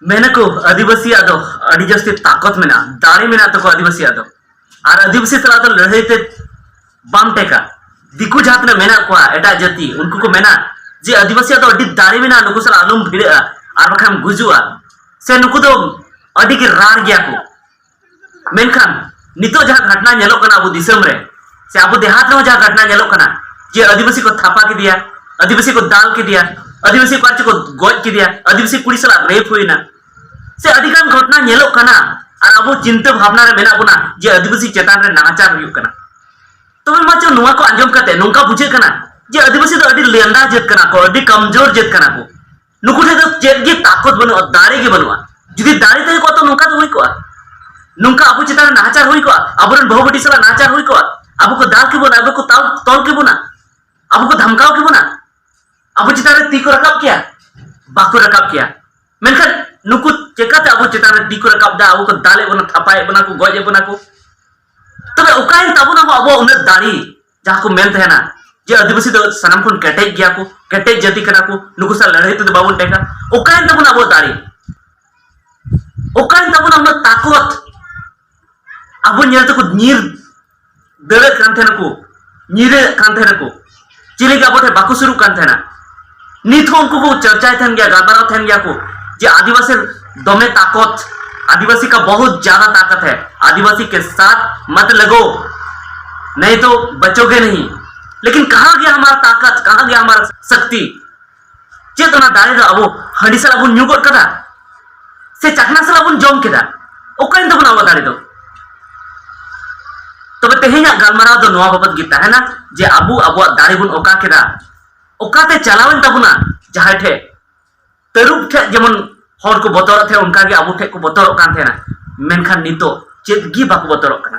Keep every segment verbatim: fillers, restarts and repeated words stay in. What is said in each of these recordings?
ᱢᱮᱱᱟᱠᱚ ᱟᱹᱫᱤᱵᱟᱹᱥᱤᱭᱟᱜ ᱫᱚ ᱟᱹᱰᱤ ᱡᱟᱹᱥᱛᱤ ᱛᱟᱠᱚᱛ ᱢᱮᱱᱟᱜᱼᱟ, ᱫᱟᱲᱮ ᱢᱮᱱᱟᱜ ᱛᱟᱠᱚᱣᱟ ᱟᱹᱫᱤᱵᱟᱹᱥᱤᱭᱟᱜ ᱫᱚ᱾ ᱟᱨ ᱟᱹᱫᱤᱵᱟᱹᱥᱤ ᱥᱟᱞᱟᱜ ᱫᱚ ᱞᱟᱹᱲᱦᱟᱹᱭ ᱛᱮ ᱵᱟᱢ ᱴᱮᱠᱟ᱾ ᱫᱤᱠᱩ ᱡᱟᱦᱟᱸ ᱛᱤᱱᱟᱹᱜ ᱢᱮᱱᱟᱜ ᱠᱚᱣᱟ ᱮᱴᱟᱜ ᱡᱟᱹᱛᱤ, ᱩᱱᱠᱩ ᱠᱚ ᱢᱮᱱᱟ ᱡᱮ ᱟᱹᱫᱤᱵᱟᱹᱥᱤᱭᱟᱜ ᱫᱚ ᱟᱹᱰᱤ ᱫᱟᱲᱮ ᱢᱮᱱᱟᱜᱼᱟ, ᱱᱩᱠᱩ ᱥᱟᱞᱟᱜ ᱟᱞᱚᱢ ᱵᱷᱤᱲᱟᱹᱜᱼᱟ, ᱟᱨ ᱵᱟᱠᱷᱟᱱ ᱜᱩᱡᱩᱜᱼᱟ, ᱥᱮ ᱱᱩᱠᱩ ᱫᱚ ᱟᱹᱰᱤ ᱜᱮ ᱨᱟᱲ ᱜᱮᱭᱟ ᱠᱚ᱾ ᱢᱮᱱᱠᱷᱟᱱ ᱱᱤᱛᱚᱜ ᱡᱟᱦᱟᱸ ᱜᱷᱚᱴᱱᱟ ᱧᱮᱞᱚᱜ ᱠᱟᱱᱟ ᱟᱵᱚ ᱫᱤᱥᱚᱢ ᱨᱮ, ᱥᱮ ᱟᱵᱚ ᱫᱮᱦᱟᱛ ᱨᱮᱦᱚᱸ ᱡᱟᱦᱟᱸ ᱜᱷᱚᱴᱱᱟ ᱧᱮᱞᱚᱜ ᱠᱟᱱᱟ, ᱡᱮ ᱟᱹᱫᱤᱵᱟᱹᱥᱤ ᱠᱚ ᱛᱷᱟᱯᱟ ᱠᱮᱫᱮᱭᱟ, ᱟᱹᱫᱤᱵᱟᱹᱥᱤ ᱠᱚ ᱫᱟᱞ ᱠᱮᱫᱮᱭᱟ, ᱟᱹᱫᱤᱵᱟᱹᱥᱤ ᱠᱚ ᱟᱨ ᱪᱮᱫ ᱠᱚ ᱜᱚᱡ ᱠᱮᱫᱮᱭᱟ, ᱟᱹᱫᱤᱵᱟᱹᱥᱤ ᱠᱩᱲᱤ ᱥᱟᱞᱟᱜ ᱨᱮᱯ ᱦᱩᱭᱱᱟ, ᱥᱮ ᱟᱹᱰᱤ ᱜᱟᱱ ᱜᱷᱚᱴᱱᱟ ᱧᱮᱞᱚᱜ ᱠᱟᱱᱟ, ᱟᱨ ᱟᱵᱚ ᱪᱤᱱᱛᱟᱹ ᱵᱷᱟᱵᱽᱱᱟ ᱨᱮ ᱢᱮᱱᱟᱜ ᱵᱚᱱᱟ ᱡᱮ ᱟᱹᱫᱤᱵᱟᱹᱥᱤ ᱪᱮᱛᱟᱱ ᱨᱮ ᱱᱟᱦᱟᱪᱟᱨ ᱦᱩᱭᱩᱜ ᱠᱟᱱᱟ᱾ ᱛᱚᱵᱮ ᱢᱟ ᱪᱚ, ᱱᱚᱣᱟ ᱠᱚ ᱟᱸᱡᱚᱢ ᱠᱟᱛᱮ ᱱᱚᱝᱠᱟ ᱵᱩᱡᱷᱟᱹᱜ ᱠᱟᱱᱟ ᱡᱮ ᱟᱹᱫᱤᱵᱟᱹᱥᱤ ᱫᱚ ᱟᱹᱰᱤ ᱞᱮᱸᱫᱟ ᱡᱟᱹᱛ ᱠᱟᱱᱟ ᱠᱚ, ᱟᱹᱰᱤ ᱠᱚᱢᱡᱳᱨ ᱡᱟᱹᱛ ᱠᱟᱱᱟ ᱠᱚ, ᱱᱩᱠᱩ ᱴᱷᱮᱱ ᱫᱚ ᱪᱮᱫ ᱜᱮ ᱛᱟᱠᱚᱛ ᱵᱟᱹᱱᱩᱜᱼᱟ, ᱫᱟᱲᱮ ᱜᱮ ᱵᱟᱹᱱᱩᱜᱼᱟ᱾ ᱡᱩᱫᱤ ᱫᱟᱲᱮ ᱛᱟᱦᱮᱸ ᱠᱚᱜᱼᱟ ᱛᱚ ᱱᱚᱝᱠᱟ ᱫᱚ ᱦᱩᱭ ᱠᱚᱜᱼᱟ, ᱱᱚᱝᱠᱟ ᱟᱵᱚ ᱪᱮᱛᱟᱱ ᱨᱮ ᱱᱟᱦᱟᱪᱟᱨ ᱦᱩᱭ ᱠᱚᱜᱼᱟ, ᱟᱵᱚᱨᱮᱱ ᱵᱟᱹᱦᱩ ᱵᱤᱴᱤ ᱥᱟᱞᱟᱜ ᱱᱟᱦᱟᱪᱟᱨ ᱦᱩᱭ ᱠᱚᱜᱼᱟ, ᱟᱵᱚ ᱠᱚ ᱫᱟᱞ ᱠᱮᱵᱚᱱᱟ, ᱟᱵᱚ ᱠᱚ ᱛᱟᱞ ᱛᱚᱞ ᱠᱮᱵᱚᱱᱟ, ᱟᱵᱚ ᱠᱚ ᱫᱷᱟᱢᱠᱟᱣ ᱠᱮᱵᱚᱱᱟ, ᱟᱵᱚ ᱪᱮᱛᱟᱱ ᱨᱮ ᱛᱤ ᱠᱚ ᱨᱟᱠᱟᱵ ᱠᱮᱭᱟ? ᱵᱟᱠᱚ ᱨᱟᱠᱟᱵ ᱠᱮᱭᱟ᱾ ᱢᱮᱱᱠᱷᱟᱱ ᱱᱩᱠᱩ ᱪᱮᱠᱟᱛᱮ ᱟᱵᱚ ᱪᱮᱛᱟᱱ ᱨᱮ ᱛᱤ ᱠᱚ ᱨᱟᱠᱟᱵ ᱮᱫᱟ? ᱟᱵᱚ ᱠᱚ ᱫᱟᱞᱮᱫ ᱵᱚᱱᱟ, ᱛᱷᱟᱯᱟᱭᱮᱫ ᱵᱚᱱᱟ ᱠᱚ, ᱜᱚᱡ ᱮᱫ ᱵᱚᱱᱟ ᱠᱚ᱾ ᱛᱚᱵᱮ ᱚᱠᱟᱭᱮᱱ ᱛᱟᱵᱚᱱᱟ ᱟᱵᱚ, ᱟᱵᱚᱣᱟᱜ ᱩᱱᱟᱹᱜ ᱫᱟᱲᱮ? ᱡᱟᱦᱟᱸ ᱠᱚ ᱢᱮᱱ ᱛᱟᱦᱮᱱᱟ ᱡᱮ ᱟᱹᱫᱤᱵᱟᱹᱥᱤ ᱫᱚ ᱥᱟᱱᱟᱢ ᱠᱷᱚᱱ ᱠᱮᱴᱮᱡ ᱜᱮᱭᱟ ᱠᱚ, ᱠᱮᱴᱮᱡ ᱡᱟᱹᱛᱤ ᱠᱟᱱᱟ ᱠᱚ, ᱱᱩᱠᱩ ᱥᱟᱶ ᱞᱟᱹᱲᱦᱟᱹᱭ ᱛᱮᱫᱚ ᱵᱟᱵᱚᱱ ᱴᱮᱠᱟ᱾ ᱚᱠᱟᱭᱮᱱ ᱛᱟᱵᱚᱱᱟ ᱟᱵᱚᱣᱟᱜ ᱫᱟᱲᱮ? ᱚᱠᱟᱭᱮᱱ ᱛᱟᱵᱚᱱᱟ ᱩᱱᱟᱹᱜ ᱛᱟᱠᱚᱛ? ᱟᱵᱚ ᱧᱮᱞ ᱛᱮᱠᱚ ᱧᱤᱨ ᱫᱟᱹᱲᱟᱹᱜ ᱠᱟᱱ ᱛᱟᱦᱮᱱᱟᱠᱚ, ᱧᱤᱨᱟᱹᱜ ᱠᱟᱱ ᱛᱟᱦᱮᱱᱟᱠᱚ, ᱪᱤᱞᱤ ᱜᱮ ᱟᱵᱚ ᱴᱷᱮᱱ ᱵᱟᱠᱚ ᱥᱩᱨᱩᱜ ᱠᱟᱱ ᱛᱟᱦᱮᱱᱟ᱾ ᱱᱤᱛ ᱦᱚᱸ ᱩᱱᱠᱩ ᱠᱚ ᱪᱟᱨᱪᱟᱭ ᱛᱟᱦᱮᱱ ᱜᱮᱭᱟ, ᱜᱟᱞᱢᱟᱨᱟᱣ ᱛᱟᱦᱮᱱ ᱜᱮᱭᱟ ᱠᱚ ᱡᱮ ᱟᱹᱫᱤᱵᱟᱹᱥᱤ ᱫᱚᱢᱮ ᱛᱟᱠᱚᱛ, आदिवासी का बहुत ज्यादा ताकत है, आदिवासी के साथ मत लगो, नहीं तो बचोगे नहीं। लेकिन कहाँ गया हमारा ताकत, कहाँ गया हमारा शक्ति? ᱪᱮᱫ ᱚᱱᱟ ᱫᱟᱲᱮ ᱫᱚ ᱟᱵᱚ ᱦᱟᱺᱰᱤ ᱥᱟᱞᱟᱜ ᱵᱚᱱ ᱧᱩ ᱜᱚᱫ ᱠᱟᱫᱟ, ᱥᱮ ᱪᱟᱠᱷᱱᱟ ᱥᱟᱞᱟᱜ ᱵᱚᱱ ᱡᱚᱢ ᱠᱮᱫᱟ? ᱚᱠᱟᱭᱮᱱ ᱛᱟᱵᱚᱱᱟ ᱟᱵᱚᱣᱟᱜ ᱫᱟᱲᱮ ᱫᱚ? ᱛᱚᱵᱮ ᱛᱮᱦᱮᱧᱟᱜ ᱜᱟᱞᱢᱟᱨᱟᱣ ᱫᱚ ᱱᱚᱣᱟ ᱵᱟᱵᱚᱛ ᱜᱮ ᱛᱟᱦᱮᱱᱟ ᱡᱮ ᱟᱵᱚ ᱟᱵᱚᱣᱟᱜ ᱫᱟᱲᱮ ᱵᱚᱱ ᱚᱠᱟ ᱠᱮᱫᱟ, ᱚᱠᱟᱛᱮ ᱪᱟᱞᱟᱣᱮᱱ ᱛᱟᱵᱚᱱᱟ? ᱡᱟᱦᱟᱸᱭ ᱴᱷᱮᱡ ᱛᱟᱹᱨᱩᱵ ᱴᱷᱮᱡ ᱡᱮᱢᱚᱱ ᱦᱚᱲ ᱠᱚ ᱵᱚᱛᱚᱨᱚᱜ ᱛᱟᱦᱮᱸ, ᱚᱱᱠᱟ ᱜᱮ ᱟᱵᱚ ᱴᱷᱮᱡ ᱠᱚ ᱵᱚᱛᱚᱨᱚᱜ ᱠᱟᱱ ᱛᱟᱦᱮᱱᱟ᱾ ᱢᱮᱱᱠᱷᱟᱱ ᱱᱤᱛᱚᱜ ᱪᱮᱫ ᱜᱮ ᱵᱟᱠᱚ ᱵᱚᱛᱚᱨᱚᱜ ᱠᱟᱱᱟ᱾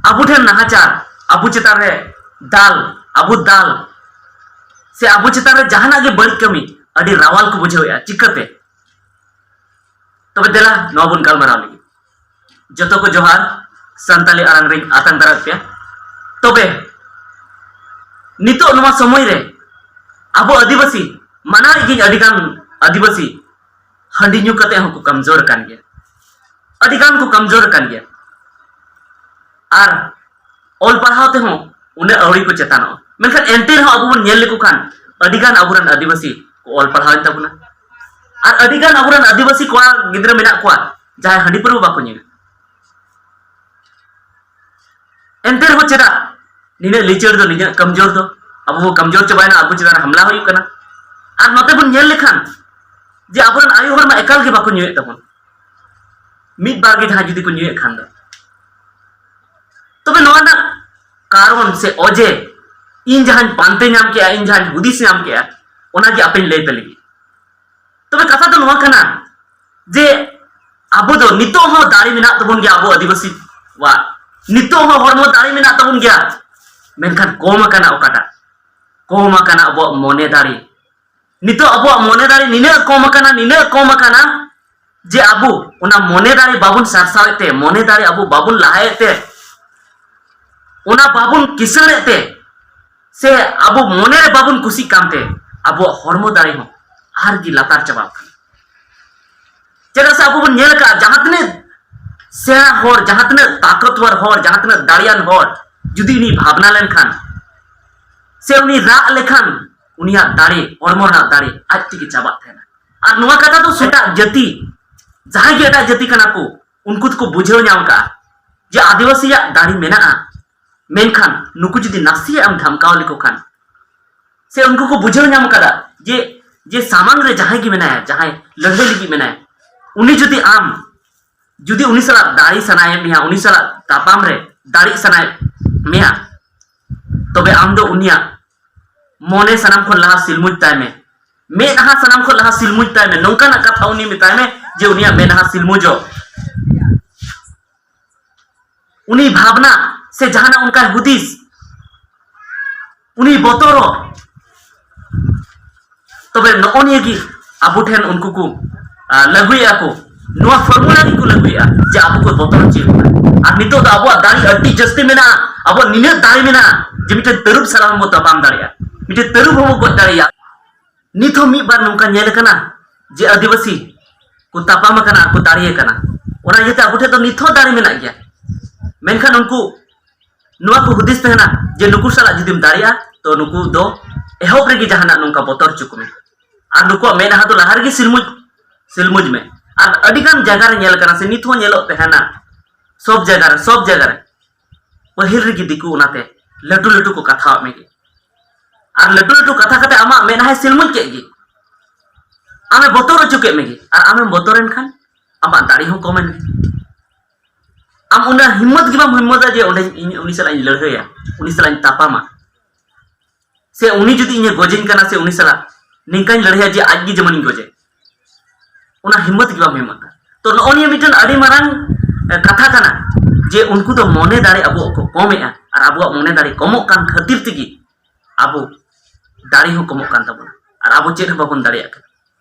ᱟᱵᱚ ᱴᱷᱮᱱ ᱱᱟᱦᱟᱪᱟᱨ, ᱟᱵᱚ ᱪᱮᱛᱟᱱ ᱨᱮ ᱫᱟᱞ, ᱟᱵᱚ ᱫᱟᱞ, ᱥᱮ ᱟᱵᱚ ᱪᱮᱛᱟᱱ ᱨᱮ ᱡᱟᱦᱟᱱᱟᱜ ᱜᱮ ᱵᱟᱹᱲᱤᱡ ᱠᱟᱹᱢᱤ ᱟᱹᱰᱤ ᱨᱟᱣᱟᱞ ᱠᱚ ᱵᱩᱡᱷᱟᱹᱣᱮᱫᱼᱟ᱾ ᱪᱤᱠᱟᱹᱛᱮ? ᱛᱚᱵᱮ ᱫᱮᱞᱟ, ᱱᱚᱣᱟ ᱵᱚᱱ ᱜᱟᱞᱢᱟᱨᱟᱣ ᱞᱮᱜᱮ᱾ ᱡᱚᱛᱚ ᱠᱚ ᱡᱚᱦᱟᱨ, ᱥᱟᱱᱛᱟᱞᱤ ᱟᱲᱟᱝ ᱨᱤᱧ ᱟᱛᱟᱝ ᱫᱟᱨᱟᱢ ᱯᱮᱭᱟ᱾ ᱛᱚᱵᱮ ᱱᱤᱛᱚᱜ ᱱᱚᱣᱟ ᱥᱚᱢᱚᱭ ᱨᱮ ᱟᱵᱚ ᱟᱹᱫᱤᱵᱟᱹᱥᱤ, ᱢᱟᱱᱟᱣᱮᱫ ᱜᱤᱧ ᱟᱹᱰᱤ ᱜᱟᱱ ᱟᱹᱫᱤᱵᱟᱹᱥᱤ, ᱦᱟᱺᱰᱤ ᱧᱩ ᱠᱟᱛᱮ ᱦᱚᱸᱠᱚ ᱠᱟᱢᱡᱳᱨ ᱟᱠᱟᱱ ᱜᱮᱭᱟ, ᱟᱹᱰᱤ ᱜᱟᱱ ᱠᱚ ᱠᱟᱢᱡᱳᱨ ᱟᱠᱟᱱ ᱜᱮᱭᱟ᱾ ᱟᱨ ᱚᱞ ᱯᱟᱲᱦᱟᱣ ᱛᱮᱦᱚᱸ ᱩᱱᱟᱹᱜ ᱟᱹᱣᱨᱤ ᱠᱚ ᱪᱮᱛᱟᱱᱚᱜᱼᱟ, ᱢᱮᱱᱠᱷᱟᱱ ᱮᱱᱛᱮ ᱨᱮᱦᱚᱸ ᱟᱵᱚ ᱵᱚᱱ ᱧᱮᱞ ᱞᱮᱠᱚ ᱠᱷᱟᱱ ᱟᱹᱰᱤ ᱜᱟᱱ ᱟᱵᱚᱨᱮᱱ ᱟᱹᱫᱤᱵᱟᱹᱥᱤ ᱠᱚ ᱚᱞ ᱯᱟᱲᱦᱟᱣᱮᱱ ᱛᱟᱵᱚᱱᱟ᱾ ᱟᱨ ᱟᱹᱰᱤ ᱜᱟᱱ ᱟᱵᱚᱨᱮᱱ ᱟᱹᱫᱤᱵᱟᱹᱥᱤ ᱠᱚᱲᱟ ᱜᱤᱫᱽᱨᱟᱹ ᱢᱮᱱᱟᱜ ᱠᱚᱣᱟ ᱡᱟᱦᱟᱸᱭ ᱦᱟᱺᱰᱤ ᱯᱟᱹᱨᱣᱟᱹ ᱵᱟᱠᱚ ᱧᱩᱭᱟ᱾ ᱮᱱᱛᱮ ᱨᱮᱦᱚᱸ ᱪᱮᱫᱟᱜ ᱱᱤᱱᱟᱹᱜ ᱞᱤᱪᱟᱹᱲ ᱫᱚ, ᱱᱤᱱᱟᱹᱜ ᱠᱟᱢᱡᱳᱨ ᱫᱚ? ᱟᱵᱚ ᱵᱚ ᱠᱟᱢᱡᱳᱨ ᱪᱟᱵᱟᱭᱮᱱᱟ, ᱟᱵᱚ ᱪᱮᱛᱟᱱ ᱨᱮ ᱦᱟᱢᱞᱟ ᱦᱩᱭᱩᱜ ᱠᱟᱱᱟ᱾ ᱟᱨ ᱱᱚᱛᱮ ᱵᱚᱱ ᱧᱮᱞ ᱞᱮᱠᱷᱟᱱ ᱡᱮ ᱟᱵᱚᱨᱮᱱ ᱟᱭᱳ ᱦᱚᱲ ᱢᱟ ᱮᱠᱟᱞ ᱜᱮ ᱵᱟᱠᱚ ᱧᱩᱭᱮᱫ ᱛᱟᱵᱚᱱ, ᱢᱤᱫ ᱵᱟᱨ ᱜᱮ ᱡᱟᱦᱟᱸᱭ ᱡᱩᱫᱤ ᱠᱚ ᱧᱩᱭᱮᱫ ᱠᱷᱟᱱ ᱫᱚ᱾ ᱛᱚᱵᱮ ᱱᱚᱣᱟ ᱨᱮᱱᱟᱜ ᱠᱟᱨᱚᱱ ᱥᱮ ᱚᱡᱮ ᱤᱧ ᱡᱟᱦᱟᱸᱧ ᱯᱟᱱᱛᱮ ᱧᱟᱢ ᱠᱮᱜᱼᱟ, ᱤᱧ ᱡᱟᱦᱟᱸᱧ ᱦᱩᱫᱤᱥ ᱧᱟᱢ ᱠᱮᱜᱼᱟ, ᱚᱱᱟᱜᱮ ᱟᱯᱮᱧ ᱞᱟᱹᱭ ᱯᱮ ᱞᱟᱹᱜᱤᱫ᱾ ᱛᱚᱵᱮ ᱠᱟᱛᱷᱟ ᱫᱚ ᱱᱚᱣᱟ ᱠᱟᱱᱟ ᱡᱮ ᱟᱵᱚ ᱫᱚ ᱱᱤᱛᱚᱜ ᱦᱚᱸ ᱫᱟᱲᱮ ᱢᱮᱱᱟᱜ ᱛᱟᱵᱚᱱ ᱜᱮᱭᱟ, ᱟᱵᱚ ᱟᱹᱫᱤᱵᱟᱹᱥᱤ ᱠᱚᱣᱟᱜ ᱱᱤᱛᱚᱜ ᱦᱚᱸ ᱦᱚᱲᱢᱚ ᱫᱟᱲᱮ ᱢᱮᱱᱟᱜ ᱛᱟᱵᱚᱱ ᱜᱮᱭᱟ, ᱢᱮᱱᱠᱷᱟᱱ ᱠᱚᱢ ᱟᱠᱟᱱᱟ ᱚᱠᱟᱴᱟᱜ? ᱠᱚᱢ ᱟᱠᱟᱱᱟ ᱟᱵᱚᱣᱟᱜ ᱢᱚᱱᱮ ᱫᱟᱲᱮ᱾ ᱱᱤᱛᱚᱜ ᱟᱵᱚᱣᱟᱜ ᱢᱚᱱᱮ ᱫᱟᱲᱮ ᱱᱤᱱᱟᱹᱜ ᱠᱚᱢ ᱟᱠᱟᱱᱟ, ᱱᱤᱱᱟᱹᱜ ᱠᱚᱢ ᱟᱠᱟᱱᱟ ᱡᱮ ᱟᱵᱚ ᱚᱱᱟ ᱢᱚᱱᱮ ᱫᱟᱲᱮ ᱵᱟᱵᱚᱱ ᱥᱟᱨᱥᱟᱣᱮᱫ ᱛᱮ, ᱢᱚᱱᱮ ᱫᱟᱲᱮ ᱟᱵᱚ ᱵᱟᱵᱚᱱ ᱞᱟᱦᱟᱭᱮᱫ ᱛᱮ, ᱚᱱᱟ ᱵᱟᱵᱚᱱ ᱠᱤᱥᱟᱹᱬᱮᱫ ᱛᱮ, ᱥᱮ ᱟᱵᱚ ᱢᱚᱱᱮ ᱨᱮ ᱵᱟᱵᱚᱱ ᱠᱩᱥᱤᱜ ᱠᱟᱱᱛᱮ ᱟᱵᱚᱣᱟᱜ ᱦᱚᱲᱢᱚ ᱫᱟᱲᱮ ᱦᱚᱸ ᱟᱨ ᱜᱮ ᱞᱟᱛᱟᱨ ᱪᱟᱵᱟᱜ ᱠᱟᱱᱟ᱾ ᱪᱮᱫᱟᱜ ᱥᱮ ᱟᱵᱚ ᱵᱚᱱ ᱧᱮᱞ ᱟᱠᱟᱫᱼᱟ, ᱡᱟᱦᱟᱸ ᱛᱤᱱᱟᱹᱜ ᱥᱮᱬᱟ ᱦᱚᱲ, ᱡᱟᱦᱟᱸ ᱛᱤᱱᱟᱹᱜ ᱛᱟᱠᱚᱛᱣᱚᱨ ᱦᱚᱲ, ᱡᱟᱦᱟᱸ ᱛᱤᱱᱟᱹᱜ ᱫᱟᱲᱮᱭᱟᱱ ᱦᱚᱲ, ᱡᱩᱫᱤ ᱩᱱᱤ ᱵᱷᱟᱵᱽᱱᱟ ᱞᱮᱱᱠᱷᱟᱱ ᱥᱮ ᱩᱱᱤ ᱨᱟᱜ ᱞᱮᱠᱷᱟᱱ, ᱩᱱᱤᱭᱟᱜ ᱫᱟᱲᱮ, ᱦᱚᱲᱢᱚ ᱨᱮᱱᱟᱜ ᱫᱟᱲᱮ ᱟᱡ ᱛᱮᱜᱮ ᱪᱟᱵᱟᱜ ᱛᱟᱦᱮᱱᱟ᱾ ᱟᱨ ᱱᱚᱣᱟ ᱠᱟᱛᱷᱟ ᱫᱚ ᱮᱴᱟᱜ ᱡᱟᱹᱛᱤ, ᱡᱟᱦᱟᱸᱭ ᱜᱮ ᱮᱴᱟᱜ ᱡᱟᱹᱛᱤ ᱠᱟᱱᱟ ᱠᱚ, ᱩᱱᱠᱩ ᱫᱚᱠᱚ ᱵᱩᱡᱷᱟᱹᱣ ᱧᱟᱢ ᱠᱟᱜᱼᱟ ᱡᱮ ᱟᱹᱫᱤᱵᱟᱹᱥᱤᱭᱟᱜ ᱫᱟᱲᱮ ᱢᱮᱱᱟᱜᱼᱟ, ᱢᱮᱱᱠᱷᱟᱱ ᱱᱩᱠᱩ ᱡᱩᱫᱤ ᱱᱟᱥᱮᱭᱟᱜ ᱮᱢ ᱫᱷᱟᱢᱠᱟᱣ ᱞᱮᱠᱚ ᱠᱷᱟᱱ, ᱥᱮ ᱩᱱᱠᱩ ᱠᱚ ᱵᱩᱡᱷᱟᱹᱣ ᱧᱟᱢ ᱠᱟᱫᱟ ᱡᱮ, ᱡᱮ ᱥᱟᱢᱟᱝ ᱨᱮ ᱡᱟᱦᱟᱸᱭ ᱜᱮ ᱢᱮᱱᱟᱭᱟ, ᱡᱟᱦᱟᱸᱭ ᱞᱟᱹᱲᱦᱟᱹᱭ ᱞᱟᱹᱜᱤᱫ ᱢᱮᱱᱟᱭᱟ, ᱩᱱᱤ ᱡᱩᱫᱤ ᱟᱢ, ᱡᱩᱫᱤ ᱩᱱᱤ ᱥᱟᱞᱟᱜ ᱫᱟᱲᱮ ᱥᱟᱱᱟᱭᱮᱫ ᱢᱮᱭᱟ, ᱩᱱᱤ ᱥᱟᱞᱟᱜ ᱛᱟᱯᱟᱢ ᱨᱮ ᱫᱟᱲᱮ ᱥᱟᱱᱟᱭᱮᱫ ᱢᱮᱭᱟ, ᱛᱚᱵᱮ ᱟᱢ ᱫᱚ ᱩᱱᱤᱭᱟᱜ ᱢᱚᱱᱮ ᱥᱟᱱᱟᱢ ᱠᱷᱚᱱ ᱞᱟᱦᱟ ᱥᱤᱞᱢᱩᱡ ᱛᱟᱭ ᱢᱮ, ᱢᱮᱫᱦᱟ ᱥᱟᱱᱟᱢ ᱠᱷᱚᱱ ᱞᱟᱦᱟ ᱥᱤᱞᱢᱩᱡ ᱛᱟᱭ ᱢᱮ᱾ ᱱᱚᱝᱠᱟᱱᱟᱜ ᱠᱟᱛᱷᱟ ᱩᱱᱤ ᱢᱮᱛᱟᱭ ᱢᱮ ᱡᱮ ᱩᱱᱤᱭᱟᱜ ᱢᱮᱫᱦᱟ ᱥᱤᱞᱢᱩᱡᱚᱜ, ᱩᱱᱤ ᱵᱷᱟᱵᱽᱱᱟ ᱥᱮ ᱡᱟᱦᱟᱱᱟᱜ ᱚᱱᱠᱟᱭ ᱦᱩᱫᱤᱥ, ᱩᱱᱤ ᱵᱚᱛᱚᱨᱚᱜ᱾ ᱛᱚᱵᱮ ᱱᱚᱜᱼᱚ ᱱᱤᱭᱟᱹ ᱜᱮ ᱟᱵᱚ ᱴᱷᱮᱱ ᱩᱱᱠᱩ ᱠᱚ, ᱟ, ᱞᱟᱹᱜᱩᱭᱮᱫᱼᱟ ᱠᱚ, ᱱᱚᱣᱟ ᱯᱷᱚᱨᱢᱩᱞᱟ ᱜᱮᱠᱚ ᱞᱟᱹᱜᱩᱭᱮᱫᱼᱟ ᱡᱮ ᱟᱵᱚ ᱠᱚ ᱵᱚᱛᱚᱨ ᱦᱚᱪᱚᱭᱮᱫ ᱵᱚᱱᱟ᱾ ᱟᱨ ᱱᱤᱛᱚᱜ ᱫᱚ ᱟᱵᱚᱣᱟᱜ ᱫᱟᱲᱮ ᱟᱹᱰᱤ ᱡᱟᱹᱥᱛᱤ ᱢᱮᱱᱟᱜᱼᱟ, ᱟᱵᱚᱣᱟᱜ ᱱᱤᱱᱟᱹᱜ ᱫᱟᱲᱮ ᱢᱮᱱᱟᱜᱼᱟ ᱡᱮ ᱢᱤᱫᱴᱮᱱ ᱛᱟᱹᱨᱩᱵ ᱥᱟᱞᱟᱜ ᱦᱚᱸᱵᱚ ᱛᱟᱯᱟᱢ ᱫᱟᱲᱮᱭᱟᱜᱼᱟ, ᱢᱤᱫᱴᱮᱱ ᱛᱟᱹᱨᱩᱵ ᱦᱚᱸᱵᱚ ᱜᱚᱡ ᱫᱟᱲᱮᱭᱟᱜᱼᱟ᱾ ᱱᱤᱛ ᱦᱚᱸ ᱢᱤᱫ ᱵᱟᱨ ᱱᱚᱝᱠᱟ ᱧᱮᱞ ᱟᱠᱟᱱᱟ ᱡᱮ ᱟᱹᱫᱤᱵᱟᱹᱥᱤ ᱠᱚ ᱛᱟᱯᱟᱢ ᱟᱠᱟᱱᱟ ᱟᱨ ᱠᱚ ᱫᱟᱲᱮ ᱟᱠᱟᱱᱟ᱾ ᱚᱱᱟ ᱤᱭᱟᱹᱛᱮ ᱟᱵᱚ ᱴᱷᱮᱱ ᱫᱚ ᱱᱤᱛ ᱦᱚᱸ ᱫᱟᱲᱮ ᱢᱮᱱᱟᱜ ᱜᱮᱭᱟ᱾ ᱢᱮᱱᱠᱷᱟᱱ ᱩᱱᱠᱩ ᱱᱚᱣᱟ ᱠᱚ ᱦᱩᱫᱤᱥ ᱛᱟᱦᱮᱱᱟ ᱡᱮ ᱱᱩᱠᱩ ᱥᱟᱞᱟᱜ ᱡᱩᱫᱤᱢ ᱫᱟᱲᱮᱭᱟᱜᱼᱟ, ᱛᱚ ᱱᱩᱠᱩ ᱫᱚ ᱮᱦᱚᱵ ᱨᱮᱜᱮ ᱡᱟᱦᱟᱱᱟᱜ ᱱᱚᱝᱠᱟ ᱵᱚᱛᱚᱨ ᱦᱚᱪᱚ ᱠᱚᱢᱮ᱾ ᱟᱨ ᱱᱩᱠᱩᱣᱟᱜ ᱢᱮᱫᱦᱟ ᱫᱚ ᱞᱟᱦᱟ ᱨᱮᱜᱮ ᱥᱤᱞᱢᱩᱡᱽ, ᱥᱤᱞᱢᱩᱡᱽ ᱢᱮ᱾ ᱟᱨ ᱟᱹᱰᱤ ᱜᱟᱱ ᱡᱟᱭᱜᱟ ᱨᱮ ᱧᱮᱞ ᱠᱟᱱᱟ, ᱥᱮ ᱱᱤᱛ ᱦᱚᱸ ᱧᱮᱞᱚᱜ ᱛᱟᱦᱮᱱᱟ, ᱥᱚᱵ ᱡᱟᱭᱜᱟ ᱨᱮ, ᱥᱚᱵ ᱡᱟᱭᱜᱟ ᱨᱮ ᱯᱟᱹᱦᱤᱞ ᱨᱮᱜᱮ ᱫᱤᱠᱩ ᱚᱱᱟᱛᱮ ᱞᱟᱹᱴᱩ ᱞᱟᱹᱴᱩ ᱠᱚ ᱠᱟᱛᱷᱟᱣᱟᱜ ᱢᱮᱜᱮ᱾ ᱟᱨ ᱞᱟᱹᱴᱩ ᱞᱟᱹᱴᱩ ᱠᱟᱛᱷᱟ ᱠᱟᱛᱮ ᱟᱢᱟᱜ ᱢᱮᱫᱦᱟᱭ ᱥᱤᱞᱢᱩᱡᱽ ᱠᱮᱫ ᱜᱮ, ᱟᱢᱮ ᱵᱚᱛᱚᱨ ᱦᱚᱪᱚ ᱠᱮᱫ ᱢᱮᱜᱮ, ᱟᱨ ᱟᱢᱮᱢ ᱵᱚᱛᱚᱨᱮᱱ ᱠᱷᱟᱱ ᱟᱢᱟᱜ ᱫᱟᱲᱮ ᱦᱚᱸ ᱠᱚᱢᱮᱱ ᱜᱮ᱾ ᱟᱢ ᱚᱱᱟ ᱦᱤᱢᱢᱚᱛ ᱜᱮ ᱵᱟᱢ ᱦᱤᱢᱢᱚᱛᱟ ᱡᱮ ᱚᱸᱰᱮ ᱤᱧ ᱩᱱᱤ ᱥᱟᱞᱟᱜ ᱤᱧ ᱞᱟᱹᱲᱦᱟᱹᱭᱟ, ᱩᱱᱤ ᱥᱟᱞᱟᱜ ᱤᱧ ᱛᱟᱯᱟᱢᱟ, ᱥᱮ ᱩᱱᱤ ᱡᱩᱫᱤ ᱤᱧᱮ ᱜᱚᱡᱮᱧ ᱠᱟᱱᱟ, ᱥᱮ ᱩᱱᱤ ᱥᱟᱞᱟᱜ ᱱᱤᱝᱠᱟᱧ ᱞᱟᱹᱲᱦᱟᱹᱭᱟ ᱡᱮ ᱟᱡ ᱜᱮ ᱡᱮᱢᱚᱱᱤᱧ ᱜᱚᱡᱮ᱾ ᱚᱱᱟ ᱦᱤᱢᱢᱚᱛ ᱜᱮ ᱵᱟᱢ ᱦᱤᱢᱢᱚᱛᱟ᱾ ᱛᱚ ᱱᱚᱜᱼᱚ ᱱᱤᱭᱟᱹ ᱢᱤᱫᱴᱮᱱ ᱟᱹᱰᱤ ᱢᱟᱨᱟᱝ, ᱮ, ᱠᱟᱛᱷᱟ ᱠᱟᱱᱟ, ᱡᱮ ᱩᱱᱠᱩ ᱫᱚ ᱢᱚᱱᱮ ᱫᱟᱲᱮ ᱟᱵᱚᱣᱟᱜ ᱠᱚ ᱠᱚᱢᱮᱜᱼᱟ, ᱟᱨ ᱟᱵᱚᱣᱟᱜ ᱢᱚᱱᱮ ᱫᱟᱲᱮ ᱠᱚᱢᱚᱜ ᱠᱟᱱ ᱠᱷᱟᱹᱛᱤᱨ ᱛᱮᱜᱮ ᱟᱵᱚ ᱫᱟᱲᱮ ᱦᱚᱸ ᱠᱚᱢᱚᱜ ᱠᱟᱱ ᱛᱟᱵᱚᱱᱟ, ᱟᱨ ᱟᱵᱚ ᱪᱮᱫ ᱦᱚᱸ ᱵᱟᱵᱚᱱ ᱫᱟᱲᱮᱭᱟᱜ ᱠᱟᱱᱟ᱾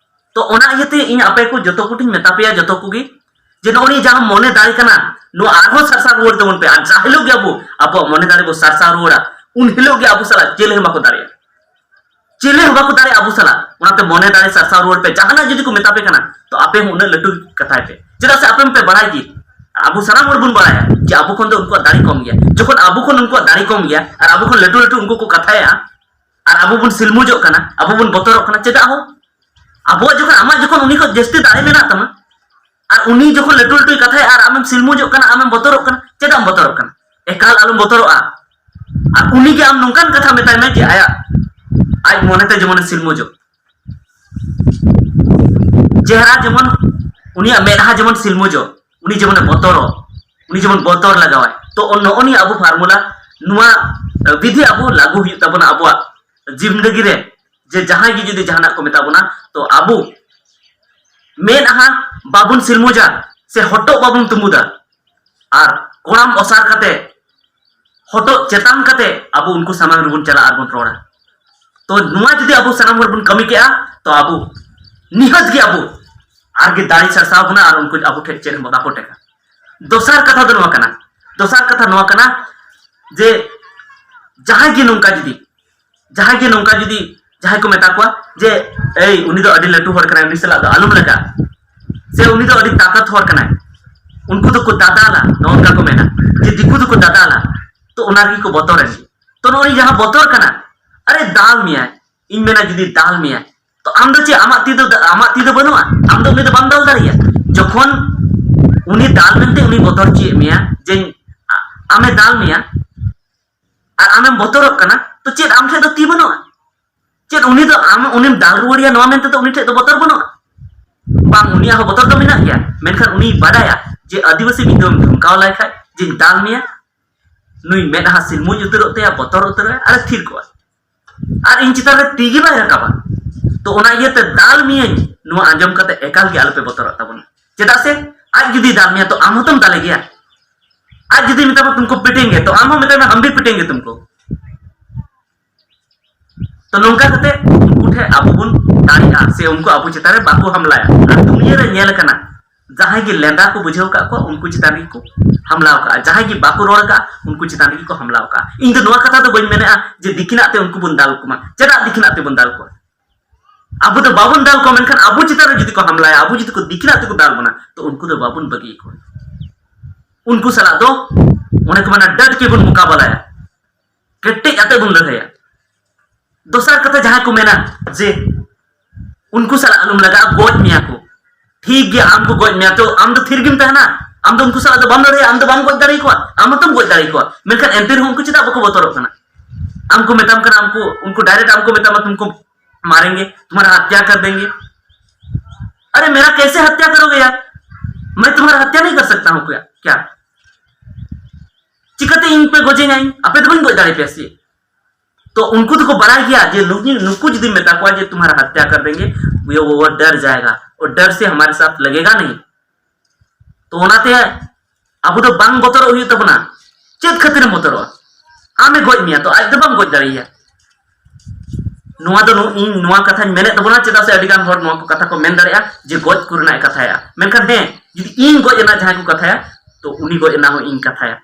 ᱛᱚ ᱚᱱᱟ ᱤᱭᱟᱹᱛᱮ ᱤᱧ ᱟᱯᱮ ᱠᱚ ᱡᱚᱛᱚ ᱠᱚᱴᱷᱮᱱ ᱢᱮᱛᱟ ᱯᱮᱭᱟ, ᱡᱚᱛᱚ ᱠᱚᱜᱮ, ᱡᱮ ᱱᱚᱜᱼᱚ ᱱᱤᱭᱟᱹ ᱡᱟᱦᱟᱸ ᱢᱚᱱᱮ ᱫᱟᱲᱮ ᱠᱟᱱᱟ, ᱱᱚᱣᱟ ᱟᱨᱦᱚᱸ ᱥᱟᱨᱥᱟᱣ ᱨᱩᱣᱟᱹᱲ ᱛᱟᱵᱚᱱ ᱯᱮ᱾ ᱟᱨ ᱡᱟᱦᱟᱸ ᱦᱤᱞᱳᱜ ᱜᱮ ᱟᱵᱚ ᱟᱵᱚᱣᱟᱜ ᱢᱚᱱᱮ ᱫᱟᱲᱮ ᱵᱚ ᱥᱟᱨᱥᱟᱣ ᱨᱩᱣᱟᱹᱲᱟ, ᱩᱱ ᱦᱤᱞᱳᱜ ᱜᱮ ᱟᱵᱚ ᱥᱟᱞᱟᱜ ᱪᱮᱫ ᱦᱚᱸ ᱵᱟᱠᱚ ᱫᱟᱲᱮᱭᱟᱜᱼᱟ᱾ ᱪᱮᱞᱮ ᱦᱚᱸ ᱵᱟᱠᱚ ᱫᱟᱲᱮᱭᱟᱜᱼᱟ ᱟᱵᱚ ᱥᱟᱞᱟᱜ᱾ ᱚᱱᱟᱛᱮ ᱢᱚᱱᱮ ᱫᱟᱲᱮ ᱥᱟᱨᱥᱟᱣ ᱨᱩᱣᱟᱹᱲ ᱯᱮ᱾ ᱡᱟᱦᱟᱱᱟᱜ ᱡᱩᱫᱤ ᱠᱚ ᱢᱮᱛᱟ ᱯᱮ ᱠᱟᱱᱟ, ᱛᱚ ᱟᱯᱮ ᱦᱚᱸ ᱩᱱᱟᱹᱜ ᱞᱟᱹᱴᱩ ᱠᱟᱛᱷᱟᱭ ᱯᱮ, ᱪᱮᱫᱟᱜ ᱥᱮ ᱟᱯᱮ ᱦᱚᱸᱯᱮ ᱵᱟᱲᱟᱭ ᱜᱮ, ᱟᱵᱚ ᱥᱟᱱᱟᱢ ᱦᱚᱲ ᱵᱚᱱ ᱵᱟᱲᱟᱭᱟ ᱡᱮ ᱟᱵᱚ ᱠᱷᱚᱱ ᱫᱚ ᱩᱱᱠᱩᱣᱟᱜ ᱫᱟᱲᱮ ᱠᱚᱢ ᱜᱮᱭᱟ᱾ ᱡᱚᱠᱷᱚᱱ ᱟᱵᱚ ᱠᱷᱚᱱ ᱩᱱᱠᱩᱣᱟᱜ ᱫᱟᱲᱮ ᱠᱚᱢ ᱜᱮᱭᱟ ᱟᱨ ᱟᱵᱚ ᱠᱷᱚᱱ ᱞᱟᱹᱴᱩ ᱞᱟᱹᱴᱩ ᱩᱱᱠᱩ ᱠᱚ ᱠᱟᱛᱷᱟᱭᱟ, ᱟᱨ ᱟᱵᱚ ᱵᱚᱱ ᱥᱤᱞᱢᱩᱡᱚᱜ ᱠᱟᱱᱟ, ᱟᱵᱚ ᱵᱚᱱ ᱵᱚᱛᱚᱨᱚᱜ ᱠᱟᱱᱟ, ᱪᱮᱫᱟᱜ ᱦᱚᱸ? ᱟᱵᱚᱣᱟᱜ ᱡᱚᱠᱷᱚᱱ, ᱟᱢᱟᱜ ᱡᱚᱠᱷᱚᱱ ᱩᱱᱤ ᱠᱷᱚᱱ ᱡᱟᱹᱥᱛᱤ ᱫᱟᱲᱮ ᱢᱮᱱᱟᱜ ᱛᱟᱢᱟ, ᱟᱨ ᱩᱱᱤ ᱡᱚᱠᱷᱚᱱ ᱞᱟᱹᱴᱩ ᱞᱟᱹᱴᱩᱭ ᱠᱟᱛᱷᱟᱭᱟ ᱟᱨ ᱟᱢᱮᱢ ᱥᱤᱞᱢᱩᱡᱚᱜ ᱠᱟᱱᱟ, ᱟᱢᱮᱢ ᱵᱚᱛᱚᱨᱚᱜ ᱠᱟᱱᱟ, ᱪᱮᱫᱟᱜ ᱮᱢ ᱵᱚᱛᱚᱨᱚᱜ ᱠᱟᱱᱟ? ᱮᱠᱟᱞ ᱟᱞᱚᱢ ᱵᱚᱛᱚᱨᱚᱜᱼᱟ᱾ ᱟᱨ ᱩᱱᱤᱜᱮ ᱟᱢ ᱱᱚᱝᱠᱟᱱ ᱠᱟᱛᱷᱟ ᱢᱮᱛᱟᱭ ᱢᱮ ᱡᱮ ᱟᱭᱟᱜ, ᱟᱡ ᱢᱚᱱᱮᱛᱮ ᱡᱮᱢᱚᱱᱮ ᱥᱤᱞᱢᱩᱡᱚᱜ, ᱪᱮᱦᱨᱟ ᱡᱮᱢᱚᱱ, ᱩᱱᱤᱭᱟᱜ ᱢᱮᱫᱦᱟ ᱡᱮᱢᱚᱱ ᱥᱤᱞᱢᱩᱡᱚᱜ, ᱩᱱᱤ ᱡᱮᱢᱚᱱᱮ ᱵᱚᱛᱚᱨᱚᱜ, ᱩᱱᱤ ᱡᱮᱢᱚᱱ ᱵᱚᱛᱚᱨ ᱞᱟᱜᱟᱣᱟᱭ᱾ ᱛᱚ ᱱᱚᱜᱼᱚ ᱱᱤᱭᱟᱹ ᱟᱵᱚ ᱯᱷᱟᱨᱢᱩᱞᱟ, ᱱᱚᱣᱟ ᱵᱤᱫᱷᱤ ᱟᱵᱚ ᱞᱟᱹᱜᱩ ᱦᱩᱭᱩᱜ ᱛᱟᱵᱚᱱᱟ ᱟᱵᱚᱣᱟᱜ ᱡᱤᱱᱫᱮᱜᱤ ᱨᱮ, ᱡᱮ ᱡᱟᱦᱟᱸᱭ ᱜᱮ ᱡᱩᱫᱤ ᱡᱟᱦᱟᱱᱟᱜ ᱠᱚ ᱢᱮᱛᱟ ᱵᱚᱱᱟ, ᱛᱚ ᱟᱵᱚ ᱢᱮᱫᱦᱟ ᱵᱟᱵᱚᱱ ᱥᱤᱞᱢᱩᱡᱟ, ᱥᱮ ᱦᱚᱴᱚᱜ ᱵᱟᱵᱚᱱ ᱛᱩᱢᱵᱩᱫᱟ, ᱟᱨ ᱠᱚᱲᱟᱢ ᱚᱥᱟᱨ ᱠᱟᱛᱮ, ᱦᱚᱴᱚᱜ ᱪᱮᱛᱟᱱ ᱠᱟᱛᱮ ᱟᱵᱚ ᱩᱱᱠᱩ ᱥᱟᱢᱟᱝ ᱨᱮᱵᱚᱱ ᱪᱟᱞᱟᱜᱼᱟ ᱟᱨ ᱵᱚᱱ ᱨᱚᱲᱟ᱾ ᱛᱚ ᱱᱚᱣᱟ ᱡᱩᱫᱤ ᱟᱵᱚ ᱥᱟᱱᱟᱢ ᱦᱚᱲ ᱵᱚᱱ ᱠᱟᱹᱢᱤ ᱠᱮᱜᱼᱟ, ᱛᱚ ᱟᱵᱚ ᱱᱤᱦᱟᱹᱛ ᱜᱮ ᱟᱵᱚ ᱟᱨ ᱜᱮ ᱫᱟᱲᱮ ᱥᱟᱨᱥᱟᱣ ᱵᱚᱱᱟ ᱟᱨ ᱩᱱᱠᱩ ᱟᱵᱚ ᱴᱷᱮᱱ ᱪᱮᱫ ᱦᱚᱸ ᱵᱟᱠᱚ ᱴᱮᱠᱟ᱾ ᱫᱚᱥᱟᱨ ᱠᱟᱛᱷᱟ ᱫᱚ ᱱᱚᱣᱟ ᱠᱟᱱᱟ, ᱫᱚᱥᱟᱨ ᱠᱟᱛᱷᱟ ᱱᱚᱣᱟ ᱠᱟᱱᱟ ᱡᱮ ᱡᱟᱦᱟᱸᱭ ᱜᱮ ᱱᱚᱝᱠᱟ ᱡᱩᱫᱤ, ᱡᱟᱦᱟᱸᱭ ᱜᱮ ᱱᱚᱝᱠᱟ ᱡᱩᱫᱤ ᱡᱟᱦᱟᱸᱭ ᱠᱚ ᱢᱮᱛᱟ ᱠᱚᱣᱟ ᱡᱮ, "ᱮᱭ, ᱩᱱᱤ ᱫᱚ ᱟᱹᱰᱤ ᱞᱟᱹᱴᱩ ᱦᱚᱲ ᱠᱟᱱᱟᱭ, ᱩᱱᱤ ᱥᱟᱞᱟᱜ ᱫᱚ ᱟᱞᱚᱢ ᱞᱟᱜᱟᱜᱼᱟ", ᱥᱮ ᱩᱱᱤ ᱫᱚ ᱟᱹᱰᱤ ᱛᱟᱠᱟᱛ ᱦᱚᱲ ᱠᱟᱱᱟᱭ, ᱩᱱᱠᱩ ᱫᱚᱠᱚ ᱫᱟᱫᱟᱞᱟ, ᱱᱚᱜᱼᱚ ᱱᱚᱝᱠᱟ ᱠᱚ ᱢᱮᱱᱟ ᱡᱮ ᱫᱤᱠᱩ ᱫᱚᱠᱚ ᱫᱟᱫᱟᱞᱟ᱾ ᱛᱚ ᱚᱱᱟ ᱨᱮᱜᱮ ᱠᱚ ᱵᱚᱛᱚᱨᱮᱱ ᱜᱮ᱾ ᱛᱚ ᱱᱚᱜᱼᱚᱭ ᱡᱟᱦᱟᱸ ᱵᱚᱛᱚᱨ ᱠᱟᱱᱟ, ᱟᱨᱮ ᱫᱟᱞ ᱢᱮᱭᱟᱭ, ᱤᱧ ᱢᱮᱱᱟ ᱡᱩᱫᱤ ᱫᱟᱞ ᱢᱮᱭᱟᱭ, ᱛᱚ ᱟᱢ ᱫᱚ ᱪᱮᱫ, ᱟᱢᱟᱜ ᱛᱤ ᱫᱚ, ᱟᱢᱟᱜ ᱛᱤ ᱫᱚ ᱵᱟᱹᱱᱩᱜᱼᱟ? ᱟᱢ ᱫᱚ ᱩᱱᱤ ᱫᱚ ᱵᱟᱢ ᱫᱟᱞ ᱫᱟᱲᱮᱭᱟᱜᱼᱟ᱾ ᱡᱚᱠᱷᱚᱱ ᱩᱱᱤ ᱫᱟᱞ ᱢᱮᱱᱛᱮ ᱩᱱᱤ ᱵᱚᱛᱚᱨ ᱦᱚᱪᱚᱭᱮᱫ ᱢᱮᱭᱟ, ᱡᱮ ᱟᱢᱮ ᱫᱟᱞ ᱢᱮᱭᱟ ᱟᱨ ᱟᱢᱮᱢ ᱵᱚᱛᱚᱨᱚᱜ ᱠᱟᱱᱟ, ᱛᱚ ᱪᱮᱫ ᱟᱢ ᱴᱷᱮᱱ ᱫᱚ ᱛᱤ ᱵᱟᱹᱱᱩᱜᱼᱟ? ᱪᱮᱫ ᱩᱱᱤ ᱫᱚ ᱟᱢ ᱩᱱᱤᱢ ᱫᱟᱞ ᱨᱩᱣᱟᱹᱲᱮᱭᱟ, ᱱᱚᱣᱟ ᱢᱮᱱᱛᱮ ᱫᱚ ᱩᱱᱤ ᱴᱷᱮᱱ ᱫᱚ ᱵᱚᱛᱚᱨ ᱵᱟᱹᱱᱩᱜᱼᱟ? ᱵᱟᱝ, ᱩᱱᱤᱭᱟᱜ ᱦᱚᱸ ᱵᱚᱛᱚᱨ ᱫᱚ ᱢᱮᱱᱟᱜ ᱜᱮᱭᱟ, ᱢᱮᱱᱠᱷᱟᱱ ᱩᱱᱤᱭ ᱵᱟᱰᱟᱭᱟ ᱡᱮ ᱟᱹᱫᱤᱵᱟᱹᱥᱤ ᱢᱤᱫ ᱫᱚᱢ ᱫᱷᱚᱢᱠᱟᱣ ᱞᱟᱭ ᱠᱷᱟᱡ ᱡᱮᱧ ᱫᱟᱞ ᱢᱮᱭᱟ, ᱱᱩᱭ ᱢᱮᱫᱦᱟ ᱥᱤᱞᱢᱩᱡ ᱩᱛᱟᱹᱨᱚᱜ ᱛᱟᱭᱟ, ᱵᱚᱛᱚᱨ ᱩᱛᱟᱹᱨᱚᱜᱼᱟᱭ ᱟᱨ ᱛᱷᱤᱨ ᱠᱚᱜᱼᱟ᱾ ᱟᱨ ᱤᱧ ᱪᱮᱛᱟᱱ ᱨᱮ ᱛᱤ ᱜᱮ ᱵᱟᱭ ᱨᱟᱠᱟᱵᱟ᱾ ᱛᱚ ᱚᱱᱟ ᱤᱭᱟᱹᱛᱮ ᱫᱟᱞ ᱢᱤᱭᱟᱹᱧ, ᱱᱚᱣᱟ ᱟᱸᱡᱚᱢ ᱠᱟᱛᱮ ᱮᱠᱟᱞ ᱜᱮ ᱟᱞᱚᱯᱮ ᱵᱚᱛᱚᱨᱚᱜ ᱛᱟᱵᱚᱱᱟ᱾ ᱪᱮᱫᱟᱜ ᱥᱮ ᱟᱡ ᱡᱩᱫᱤ ᱫᱟᱞ ᱢᱮᱭᱟ, ᱛᱚ ᱟᱢ ᱦᱚᱸᱛᱚᱢ ᱫᱟᱞᱮ ᱜᱮᱭᱟ᱾ ᱟᱡ ᱡᱩᱫᱤ ᱢᱮᱛᱟᱢᱟ ᱛᱩᱢᱠᱚ ᱯᱤᱴᱮᱝᱜᱮ, ᱛᱚ ᱟᱢ ᱦᱚᱸ ᱢᱮᱛᱟᱭ ᱢᱮ ᱦᱟᱢ ᱵᱷᱤ ᱯᱤᱴᱮᱝᱜᱮ ᱛᱩᱢᱠᱚ᱾ ᱛᱚ ᱱᱚᱝᱠᱟ ᱠᱟᱛᱮ ᱩᱱᱠᱩ ᱴᱷᱮᱱ ᱟᱵᱚ ᱵᱚᱱ ᱫᱟᱲᱮᱜᱼᱟ ᱥᱮ ᱩᱱᱠᱩ ᱟᱵᱚ ᱪᱮᱛᱟᱱ ᱨᱮ ᱵᱟᱠᱚ ᱦᱟᱢᱞᱟᱭᱟ᱾ ᱟᱨ ᱫᱩᱱᱤᱭᱟᱹ ᱨᱮ ᱧᱮᱞ ᱟᱠᱟᱱᱟ, ᱡᱟᱦᱟᱸᱭ ᱜᱮ ᱞᱮᱸᱫᱟ ᱠᱚ ᱵᱩᱡᱷᱟᱹᱣ ᱠᱟᱜ ᱠᱚᱣᱟ, ᱩᱱᱠᱩ ᱪᱮᱛᱟᱱ ᱨᱮᱜᱮ ᱠᱚ ᱦᱟᱢᱞᱟ ᱟᱠᱟᱜᱼᱟ᱾ ᱡᱟᱦᱟᱸᱭ ᱜᱮ ᱵᱟᱠᱚ ᱨᱚᱲ ᱟᱠᱟᱜᱼᱟ, ᱩᱱᱠᱩ ᱪᱮᱛᱟᱱ ᱨᱮᱜᱮ ᱠᱚ ᱦᱟᱢᱞᱟ ᱟᱠᱟᱜᱼᱟ᱾ ᱤᱧ ᱫᱚ ᱱᱚᱣᱟ ᱠᱟᱛᱷᱟ ᱫᱚ ᱵᱟᱹᱧ ᱢᱮᱱᱮᱜᱼᱟ ᱡᱮ ᱫᱤᱠᱷᱤᱱᱟᱜ ᱛᱮ ᱩᱱᱠᱩ ᱵᱚᱱ ᱫᱟᱞ ᱠᱚᱢᱟ᱾ ᱪᱮᱫᱟᱜ ᱫᱤᱠᱷᱤᱱᱟᱜ ᱛᱮᱵᱚᱱ ᱫᱟᱞ ᱠᱚᱣᱟ? ᱟᱵᱚ ᱫᱚ ᱵᱟᱵᱚᱱ ᱫᱟᱞ ᱠᱚᱣᱟ, ᱢᱮᱱᱠᱷᱟᱱ ᱟᱵᱚ ᱪᱮᱛᱟᱱ ᱨᱮ ᱡᱩᱫᱤ ᱠᱚ ᱦᱟᱢᱞᱟᱭᱟ, ᱟᱵᱚ ᱡᱩᱫᱤ ᱠᱚ ᱫᱤᱠᱷᱤᱱᱟᱜ ᱛᱮᱠᱚ ᱫᱟᱞ ᱵᱚᱱᱟ, ᱛᱚ ᱩᱱᱠᱩ ᱫᱚ ᱵᱟᱵᱚᱱ ᱵᱟᱹᱜᱤ ᱟᱠᱚᱣᱟ᱾ ᱩᱱᱠᱩ ᱥᱟᱞᱟᱜ ᱫᱚ ᱚᱱᱮ ᱠᱚ ᱢᱮᱱᱟ, ᱰᱟᱴ ᱠᱮ ᱵᱚᱱ ᱢᱩᱠᱟᱵᱟᱞᱟᱭᱟ, ᱠᱮᱴᱮᱡ ᱟᱛᱮ ᱵᱚᱱ ᱞᱟᱹᱲᱦᱟᱹᱭᱟ᱾ ᱫᱚᱥᱟᱨ ᱠᱟᱛᱷᱟ, ᱡᱟᱦᱟᱸᱭ ᱠᱚ ᱢᱮᱱᱟ ᱡᱮ ᱩᱱᱠᱩ ᱥᱟᱞᱟᱜ ᱟᱞᱚᱢ ᱞᱟᱜᱟᱜᱼᱟ, ᱜᱚᱡ ᱢᱮᱭᱟ ᱠᱚ, ᱴᱷᱤᱠ ᱜᱮᱭᱟ, ᱟᱢ ᱠᱚ ᱜᱚᱡ ᱢᱮᱭᱟ, ᱛᱚ ᱟᱢ ᱫᱚ ᱛᱷᱤᱨ ᱜᱮᱢ ᱛᱟᱦᱮᱱᱟ? ᱟᱢ ᱫᱚ ᱩᱱᱠᱩ ᱥᱟᱞᱟᱜ ᱫᱚ ᱵᱟᱢ ᱞᱟᱹᱲᱦᱟᱹᱭᱟ, ᱟᱢ ᱫᱚ ᱵᱟᱢ ᱜᱚᱡ ᱫᱟᱲᱮ ᱟᱠᱚᱣᱟ, ᱟᱢ ᱦᱚᱸᱛᱚᱢ ᱜᱚᱡ ᱫᱟᱲᱮ ᱟᱠᱚᱣᱟ᱾ ᱢᱮᱱᱠᱷᱟᱱ ᱮᱱᱛᱮ ᱨᱮᱦᱚᱸ ᱩᱱᱠᱩ ᱪᱮᱫᱟᱜ ᱵᱟᱠᱚ ᱵᱚᱛᱚᱨᱚᱜ ᱠᱟᱱᱟ? ᱟᱢ ᱠᱚ ᱢᱮᱛᱟᱢ ᱠᱟᱱᱟ, ᱩᱱᱠᱩ, ᱩᱱᱠᱩ ᱰᱟᱭᱨᱮᱠᱴ ᱟᱢ ᱠᱚ ᱢᱮᱛᱟᱢᱟ, ᱛᱩᱢᱠᱚ ᱢᱟᱨᱮᱝᱜᱮ, ᱛᱩᱢᱦᱟᱨᱟ ᱦᱟᱛᱭᱟ ᱠᱟᱨ ᱫᱮᱝᱜᱮ᱾ ᱟᱨᱮ ᱢᱮᱨᱟ ᱠᱮᱥᱮ ᱦᱟᱛᱭᱟ ᱠᱟᱨᱳᱜᱮ ᱭᱟᱨ? ᱢᱟᱭ ᱛᱩᱢᱦᱟᱨᱟ ᱦᱟᱛᱭᱟ ᱱᱟᱦᱤ ᱠᱟᱨ ᱥᱟᱠᱛᱟ ᱦᱩᱸ ᱠᱭᱟ? ᱪᱤᱠᱟᱹᱛᱮ ᱤᱧ ᱯᱮ ᱜᱚᱡᱮᱧᱟ? ᱤᱧ ᱟᱯᱮ ᱫᱚ ᱵᱟᱹᱧ ᱜᱚᱡ ᱫᱟᱲᱮ ᱯᱮᱭᱟ ᱥᱮ? ᱛᱚ ᱩᱱᱠᱩ ᱫᱚᱠᱚ ᱵᱟᱲᱟᱭ ᱜᱮᱭᱟ ᱡᱮ ᱱᱩᱠᱩ, ᱱᱩᱠᱩ ᱡᱩᱫᱤ ᱢᱮᱛᱟ ᱠᱚᱣᱟ ᱡᱮ ᱛᱩᱢᱦᱟᱨᱟ ᱦᱟᱛᱭᱟ ᱠᱟᱨ ᱫᱮᱝᱜᱮ, ᱵᱷᱟᱭᱭᱟ ᱣᱳ, ᱣᱳ ᱰᱟᱨ ᱡᱟᱭᱮᱜᱟ, ᱣᱳ ᱰᱟᱨ ᱥᱮ ᱦᱟᱢᱟᱨᱮ ᱥᱟᱛᱷ ᱞᱟᱜᱮᱜᱟ ᱱᱟᱦᱤ᱾ ᱛᱚ ᱚᱱᱟᱛᱮ ᱟᱵᱚ ᱫᱚ ᱵᱟᱝ ᱵᱚᱛᱚᱨᱚᱜ ᱦᱩᱭᱩᱜ ᱛᱟᱵᱚᱱᱟ᱾ ᱪᱮᱫ ᱠᱷᱟᱹᱛᱤᱨᱮᱢ ᱵᱚᱛᱚᱨᱚᱜᱼᱟ? ᱟᱢᱮ ᱜᱚᱡ ᱢᱮᱭᱟ, ᱛᱚ ᱟᱡ ᱫᱚ ᱵᱟᱢ ᱜᱚᱡ ᱫᱟᱲᱮᱭᱟᱭᱟ᱾ ᱱᱚᱣᱟ ᱫᱚ ᱱᱚ-, ᱤᱧ ᱱᱚᱣᱟ ᱠᱟᱛᱷᱟᱧ ᱢᱮᱱᱮᱫ ᱛᱟᱵᱚᱱᱟ, ᱪᱮᱫᱟᱜ ᱥᱮ ᱟᱹᱰᱤ ᱜᱟᱱ ᱦᱚᱲ ᱱᱚᱣᱟ ᱠᱚ ᱠᱟᱛᱷᱟ ᱠᱚ ᱢᱮᱱ ᱫᱟᱲᱮᱭᱟᱜᱼᱟ ᱡᱮ ᱜᱚᱡ ᱠᱚᱨᱮᱱᱟᱜ ᱮ ᱠᱟᱛᱷᱟᱭᱟ, ᱢᱮᱱᱠᱷᱟᱱ ᱦᱮᱸ, ᱡᱩᱫᱤ ᱤᱧ ᱜᱚᱡ ᱨᱮᱱᱟᱜ ᱡᱟᱦᱟᱸᱭ ᱠᱚ ᱠᱟᱛᱷᱟᱭᱟ, ᱛᱚ ᱩᱱᱤ ᱜᱚᱡ ᱨᱮᱱᱟᱜ ᱦᱚᱸ ᱤᱧ ᱠᱟᱛᱷᱟᱭᱟ᱾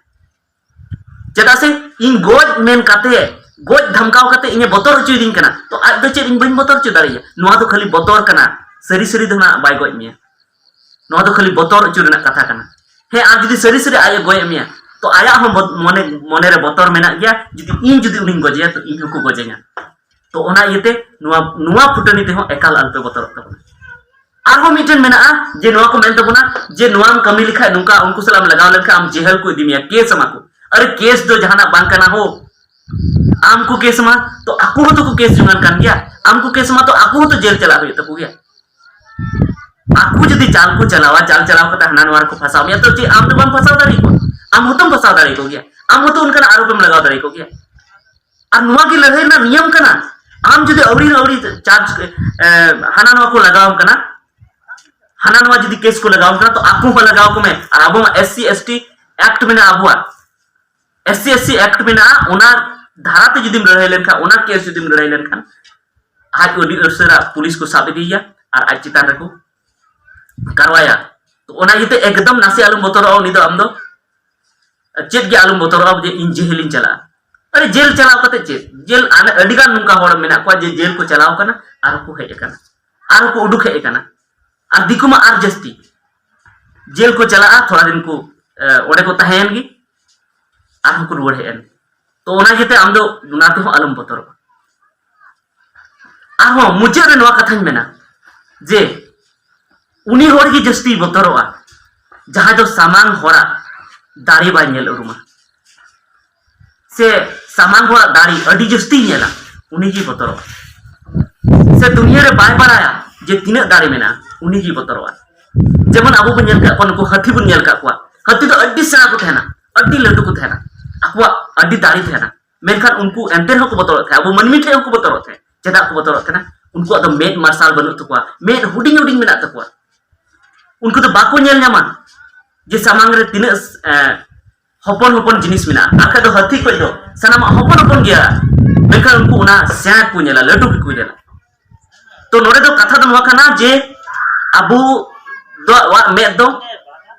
ᱪᱮᱫᱟᱜ ᱥᱮ ᱤᱧ ᱜᱚᱡ ᱢᱮᱱ ᱠᱟᱛᱮ, ᱜᱚᱡ ᱫᱷᱟᱢᱠᱟᱣ ᱠᱟᱛᱮ ᱤᱧᱮ ᱵᱚᱛᱚᱨ ᱦᱚᱪᱚᱭᱤᱫᱤᱧ ᱠᱟᱱᱟ, ᱛᱚ ᱟᱡ ᱫᱚ ᱪᱮᱫ ᱤᱧ ᱵᱟᱹᱧ ᱵᱚᱛᱚᱨ ᱦᱚᱪᱚ ᱫᱟᱲᱮᱭᱟᱭᱟ? ᱱᱚᱣᱟ ᱫᱚ ᱠᱷᱟᱹᱞᱤ ᱵᱚᱛᱚᱨ ᱠᱟᱱᱟ, ᱥᱟᱹᱨᱤ ᱥᱟᱹᱨᱤ ᱫᱚ ᱱᱟᱜ ᱵᱟᱭ ᱜᱚᱡ ᱢᱮᱭᱟ᱾ ᱱᱚᱣᱟ ᱫᱚ ᱠᱷᱟᱹᱞᱤ ᱵᱚᱛᱚᱨ ᱦᱚᱪᱚ ᱨᱮᱱᱟᱜ ᱠᱟᱛᱷᱟ ᱠᱟᱱᱟ᱾ ᱦᱮᱸ, ᱟᱨ ᱡᱩᱫᱤ ᱥᱟᱹᱨᱤ ᱥᱟᱹᱨᱤ ᱟᱡ ᱮ ᱜᱚᱡ ᱮᱫ ᱢᱮᱭᱟ, ᱛᱚ ᱟᱭᱟᱜ ᱦᱚᱸ ᱵᱚ-, ᱢᱚᱱᱮ, ᱢᱚᱱᱮ ᱨᱮ ᱵᱚᱛᱚᱨ ᱢᱮᱱᱟᱜ ᱜᱮᱭᱟ, ᱡᱩᱫᱤ ᱤᱧ ᱡᱩᱫᱤ ᱩᱱᱤᱧ ᱜᱚᱡᱮᱭᱟ, ᱛᱚ ᱤᱧ ᱦᱚᱸᱠᱚ ᱜᱚᱡᱮᱧᱟ᱾ ᱛᱚ ᱚᱱᱟ ᱤᱭᱟᱹᱛᱮ ᱱᱚᱣᱟ, ᱱᱚᱣᱟ ᱯᱷᱩᱴᱟᱹᱱᱤ ᱛᱮᱦᱚᱸ ᱮᱠᱟᱞ ᱟᱞᱚᱯᱮ ᱵᱚᱛᱚᱨᱚᱜ ᱛᱟᱵᱚᱱᱟ᱾ ᱟᱨᱦᱚᱸ ᱢᱤᱫᱴᱮᱱ ᱢᱮᱱᱟᱜᱼᱟ ᱡᱮ ᱱᱚᱣᱟ ᱠᱚ ᱢᱮᱱ ᱛᱟᱵᱚᱱᱟ ᱡᱮ ᱱᱚᱣᱟᱢ ᱠᱟᱹᱢᱤ ᱞᱮᱠᱷᱟᱡ, ᱱᱚᱝᱠᱟ ᱩᱱᱠᱩ ᱥᱟᱞᱟᱜ ᱮᱢ ᱞᱟᱜᱟᱣ ᱞᱮᱱᱠᱷᱟᱱ ᱟᱢ ᱡᱮᱦᱮᱞ ᱠᱚ ᱤᱫᱤ ᱢᱮᱭᱟ, ᱠᱮᱥ ᱟᱢᱟ ᱠᱚ᱾ ᱟᱨᱮ, ᱠᱮᱥ ᱫᱚ ᱡᱟᱦᱟᱱᱟᱜ ᱵᱟᱝ ᱠᱟᱱᱟ ᱦᱳ᱾ ᱟᱢ ᱠᱚ ᱠᱮᱥ ᱟᱢᱟ ᱛᱚ ᱟᱠᱚ ᱦᱚᱸᱛᱚ ᱠᱚ ᱠᱮᱥ ᱡᱚᱝᱟᱱ ᱠᱟᱱ ᱜᱮᱭᱟ, ᱟᱢ ᱠᱚ ᱠᱮᱥ ᱟᱢᱟ ᱛᱚ ᱟᱠᱚ ᱦᱚᱸᱛᱚ ᱡᱮᱞ ᱪᱟᱞᱟᱜ ᱦᱩᱭᱩᱜ ᱛᱟᱠᱚ ᱜᱮᱭᱟ᱾ ᱟᱠᱚ ᱡᱩᱫᱤ ᱡᱟᱞ ᱠᱚ ᱪᱟᱞᱟᱣᱟ, ᱡᱟᱞ ᱪᱟᱞᱟᱣ ᱠᱟᱛᱮ ᱦᱟᱱᱟ ᱱᱚᱣᱟ ᱨᱮᱠᱚ ᱯᱷᱟᱸᱥᱟᱣ ᱢᱮᱭᱟ, ᱛᱚ ᱪᱮᱫ ᱟᱢ ᱫᱚ ᱵᱟᱢ ᱯᱷᱟᱸᱥᱟᱣ ᱫᱟᱲᱮ ᱠᱚᱣᱟ? ᱟᱢ ᱦᱚᱸᱛᱚᱢ ᱯᱷᱟᱸᱥᱟᱣ ᱫᱟᱲᱮ ᱠᱚ ᱜᱮᱭᱟ, ᱟᱢ ᱦᱚᱸᱛᱚ ᱚᱱᱠᱟᱱᱟᱜ ᱟᱨᱳᱯ ᱮᱢ ᱞᱟᱜᱟᱣ ᱫᱟᱲᱮ ᱠᱚ ᱜᱮᱭᱟ᱾ ᱟᱨ ᱱᱚᱣᱟ ᱜᱮ ᱞᱟᱹᱲᱦᱟᱹᱭ ᱨᱮᱱᱟᱜ ᱱᱤᱭᱚᱢ ᱠᱟᱱᱟ᱾ ᱟᱢ ᱡᱩᱫᱤ ᱟᱹᱣᱲᱤ ᱟᱹᱣᱲᱤ ᱪᱟᱨᱡᱽ, ᱮ, ᱦᱟᱱᱟ ᱱᱚᱣᱟ ᱠᱚ ᱞᱟᱜᱟᱣᱟᱢ ᱠᱟᱱᱟ, ᱦᱟᱱᱟ ᱱᱚᱣᱟ ᱡᱩᱫᱤ ᱠᱮᱥ ᱠᱚ ᱞᱟᱜᱟᱣᱟᱢ ᱠᱟᱱᱟ, ᱛᱚ ᱟᱠᱚ ᱦᱚᱸ ᱞᱟᱜᱟᱣ ᱠᱚ ᱢᱮ᱾ ᱟᱨ ᱟᱵᱚ ᱢᱟ S C S T act ᱢᱮᱱᱟᱜᱼᱟ ᱟᱵᱚᱣᱟᱜ, S C S T act ᱢᱮᱱᱟᱜᱼᱟ, ᱚᱱᱟ ᱫᱷᱟᱨᱟ ᱛᱮ ᱡᱩᱫᱤᱢ ᱞᱟᱹᱲᱦᱟᱹᱭ ᱞᱮᱱᱠᱷᱟᱱ, ᱚᱱᱟ ᱠᱮᱥ ᱡᱩᱫᱤᱢ ᱞᱟᱹᱲᱦᱟᱹᱭ ᱞᱮᱱᱠᱷᱟᱱ, ᱟᱡ ᱟᱹᱰᱤ ᱩᱥᱟᱹᱨᱟ ᱯᱩᱞᱤᱥ ᱠᱚ ᱥᱟᱵ ᱤᱫᱤᱭᱮᱭᱟ ᱟᱨ ᱟᱡ ᱪᱮᱛᱟᱱ ᱨᱮᱠᱚ ᱠᱟᱨᱣᱟᱭᱟ᱾ ᱛᱚ ᱚᱱᱟ ᱤᱭᱟᱹᱛᱮ ᱮᱠᱫᱚᱢ ᱱᱟᱥᱮ ᱟᱞᱚᱢ ᱵᱚᱛᱚᱨᱚᱜᱼᱟ, ᱩᱱᱤ ᱫᱚ ᱟᱢ ᱫᱚ ᱪᱮᱫ ᱜᱮ ᱟᱞᱚᱢ ᱵᱚᱛᱚᱨᱚᱜᱼᱟ ᱡᱮ ᱤᱧ ᱡᱮᱦᱮᱞᱤᱧ ᱪᱟᱞᱟᱜᱼᱟ᱾ ᱟᱨᱮ, ᱡᱮᱞ ᱪᱟᱞᱟᱣ ᱠᱟᱛᱮ ᱪᱮᱫ? ᱡᱮᱞ, ᱟᱹᱰᱤ ᱜᱟᱱ ᱱᱚᱝᱠᱟ ᱦᱚᱲ ᱢᱮᱱᱟᱜ ᱠᱚᱣᱟ ᱡᱮ ᱡᱮᱞ ᱠᱚ ᱪᱟᱞᱟᱣ ᱠᱟᱱᱟ ᱟᱨ ᱠᱚ ᱦᱮᱡ ᱟᱠᱟᱱᱟ, ᱟᱨ ᱠᱚ ᱩᱰᱩᱠ ᱦᱮᱡ ᱟᱠᱟᱱᱟ᱾ ᱟᱨ ᱫᱤᱠᱩ ᱢᱟ ᱟᱨ ᱡᱟᱹᱥᱛᱤ ᱡᱮᱞ ᱠᱚ ᱪᱟᱞᱟᱜᱼᱟ, ᱛᱷᱚᱲᱟ ᱫᱤᱱ ᱠᱚ, ᱮ, ᱚᱸᱰᱮ ᱠᱚ ᱛᱟᱦᱮᱸᱭᱮᱱ ᱜᱮ, ᱟᱨᱦᱚᱸ ᱠᱚ ᱨᱩᱣᱟᱹᱲ ᱦᱮᱡ ᱮᱱ᱾ ᱛᱚ ᱚᱱᱟ ᱤᱭᱟᱹᱛᱮ ᱟᱢ ᱫᱚ ᱚᱱᱟ ᱛᱮᱦᱚᱸ ᱟᱞᱚᱢ ᱵᱚᱛᱚᱨᱚᱜᱼᱟ᱾ ᱟᱨᱦᱚᱸ ᱢᱩᱪᱟᱹᱫ ᱨᱮ ᱱᱚᱣᱟ ᱠᱟᱛᱷᱟᱧ ᱢᱮᱱᱟ ᱡᱮ ᱩᱱᱤ ᱦᱚᱲ ᱜᱮ ᱡᱟᱹᱥᱛᱤ ᱵᱚᱛᱚᱨᱚᱜᱼᱟ, ᱡᱟᱦᱟᱸᱭ ᱫᱚ ᱥᱟᱢᱟᱝ ᱦᱚᱲᱟᱜ ᱫᱟᱲᱮ ᱵᱟᱭ ᱧᱮᱞ ᱩᱨᱩᱢᱟ, ᱥᱮ ᱥᱟᱢᱟᱝ ᱦᱚᱲᱟᱜ ᱫᱟᱲᱮ ᱟᱹᱰᱤ ᱡᱟᱹᱥᱛᱤᱭ ᱧᱮᱞᱟ, ᱩᱱᱤ ᱜᱮ ᱵᱚᱛᱚᱨᱚᱜᱼᱟ᱾ ᱥᱮ ᱫᱩᱱᱤᱭᱟᱹ ᱨᱮ ᱵᱟᱭ ᱵᱟᱲᱟᱭᱟ ᱡᱮ ᱛᱤᱱᱟᱹᱜ ᱫᱟᱲᱮ ᱢᱮᱱᱟᱜᱼᱟ, ᱩᱱᱤ ᱜᱮ ᱵᱚᱛᱚᱨᱚᱜᱼᱟ᱾ ᱡᱮᱢᱚᱱ ᱟᱵᱚ ᱵᱚᱱ ᱧᱮᱞ ᱠᱟᱜ ᱠᱚᱣᱟ, ᱱᱩᱠᱩ ᱦᱟᱹᱛᱤ ᱵᱚᱱ ᱧᱮᱞ ᱠᱟᱜ ᱠᱚᱣᱟ, ᱦᱟᱹᱛᱤ ᱫᱚ ᱟᱹᱰᱤ ᱥᱮᱬᱟ ᱠᱚ ᱛᱟᱦᱮᱱᱟ, ᱟᱹᱰᱤ ᱞᱟᱹᱴᱩ ᱠᱚ ᱛᱟᱦᱮᱱᱟ, ᱟᱠᱚᱣᱟᱜ ᱟᱹᱰᱤ ᱫᱟᱲᱮ ᱛᱟᱦᱮᱱᱟ, ᱢᱮᱱᱠᱷᱟᱱ ᱩᱱᱠᱩ ᱮᱱᱛᱮ ᱨᱮᱦᱚᱸ ᱠᱚ ᱵᱚᱛᱚᱨᱚᱜ ᱛᱟᱦᱮᱸᱫ᱾ ᱟᱵᱚ ᱢᱟᱹᱱᱢᱤ ᱴᱷᱮᱱ ᱦᱚᱸᱠᱚ ᱵᱚᱛᱚᱨᱚᱜ ᱛᱟᱦᱮᱸᱫ᱾ ᱪᱮᱫᱟᱜ ᱠᱚ ᱵᱚᱛᱚᱨᱚᱜ ᱛᱟᱦᱮᱱᱟ? ᱩᱱᱠᱩᱣᱟᱜ ᱫᱚ ᱢᱮᱫ ᱢᱟᱨᱥᱟᱞ ᱵᱟᱹᱱᱩᱜ ᱛᱟᱠᱚᱣᱟ, ᱢᱮᱫ ᱦᱩᱰᱤᱧ ᱦᱩᱰᱤᱧ ᱢᱮᱱᱟᱜ ᱛᱟᱠᱚᱣᱟ᱾ ᱩᱱᱠᱩ ᱫᱚ ᱵᱟᱠᱚ ᱧᱮᱞ ᱧᱟᱢᱟ ᱡᱮ ᱥᱟᱢᱟᱝ ᱨᱮ ᱛᱤᱱᱟᱹᱜ, ᱮ, ᱦᱚᱯᱚᱱ ᱦᱚᱯᱚᱱ ᱡᱤᱱᱤᱥ ᱢᱮᱱᱟᱜᱼᱟ᱾ ᱟᱨ ᱠᱷᱟᱡ ᱫᱚ ᱦᱟᱹᱛᱤ ᱠᱷᱚᱡ ᱫᱚ ᱥᱟᱱᱟᱢᱟᱜ ᱦᱚᱯᱚᱱ ᱦᱚᱯᱚᱱ ᱜᱮᱭᱟ, ᱢᱮᱱᱠᱷᱟᱱ ᱩᱱᱠᱩ ᱚᱱᱟ ᱥᱮᱬᱟ ᱠᱚ ᱧᱮᱞᱟ, ᱞᱟᱹᱴᱩ ᱜᱮᱠᱚ ᱧᱮᱞᱟ᱾ ᱛᱚ ᱱᱚᱰᱮ ᱫᱚ ᱠᱟᱛᱷᱟ ᱫᱚ ᱱᱚᱣᱟ ᱠᱟᱱᱟ ᱡᱮ ᱟᱵᱚ ᱫᱚ, ᱟᱵᱚᱣᱟᱜ ᱢᱮᱫ ᱫᱚ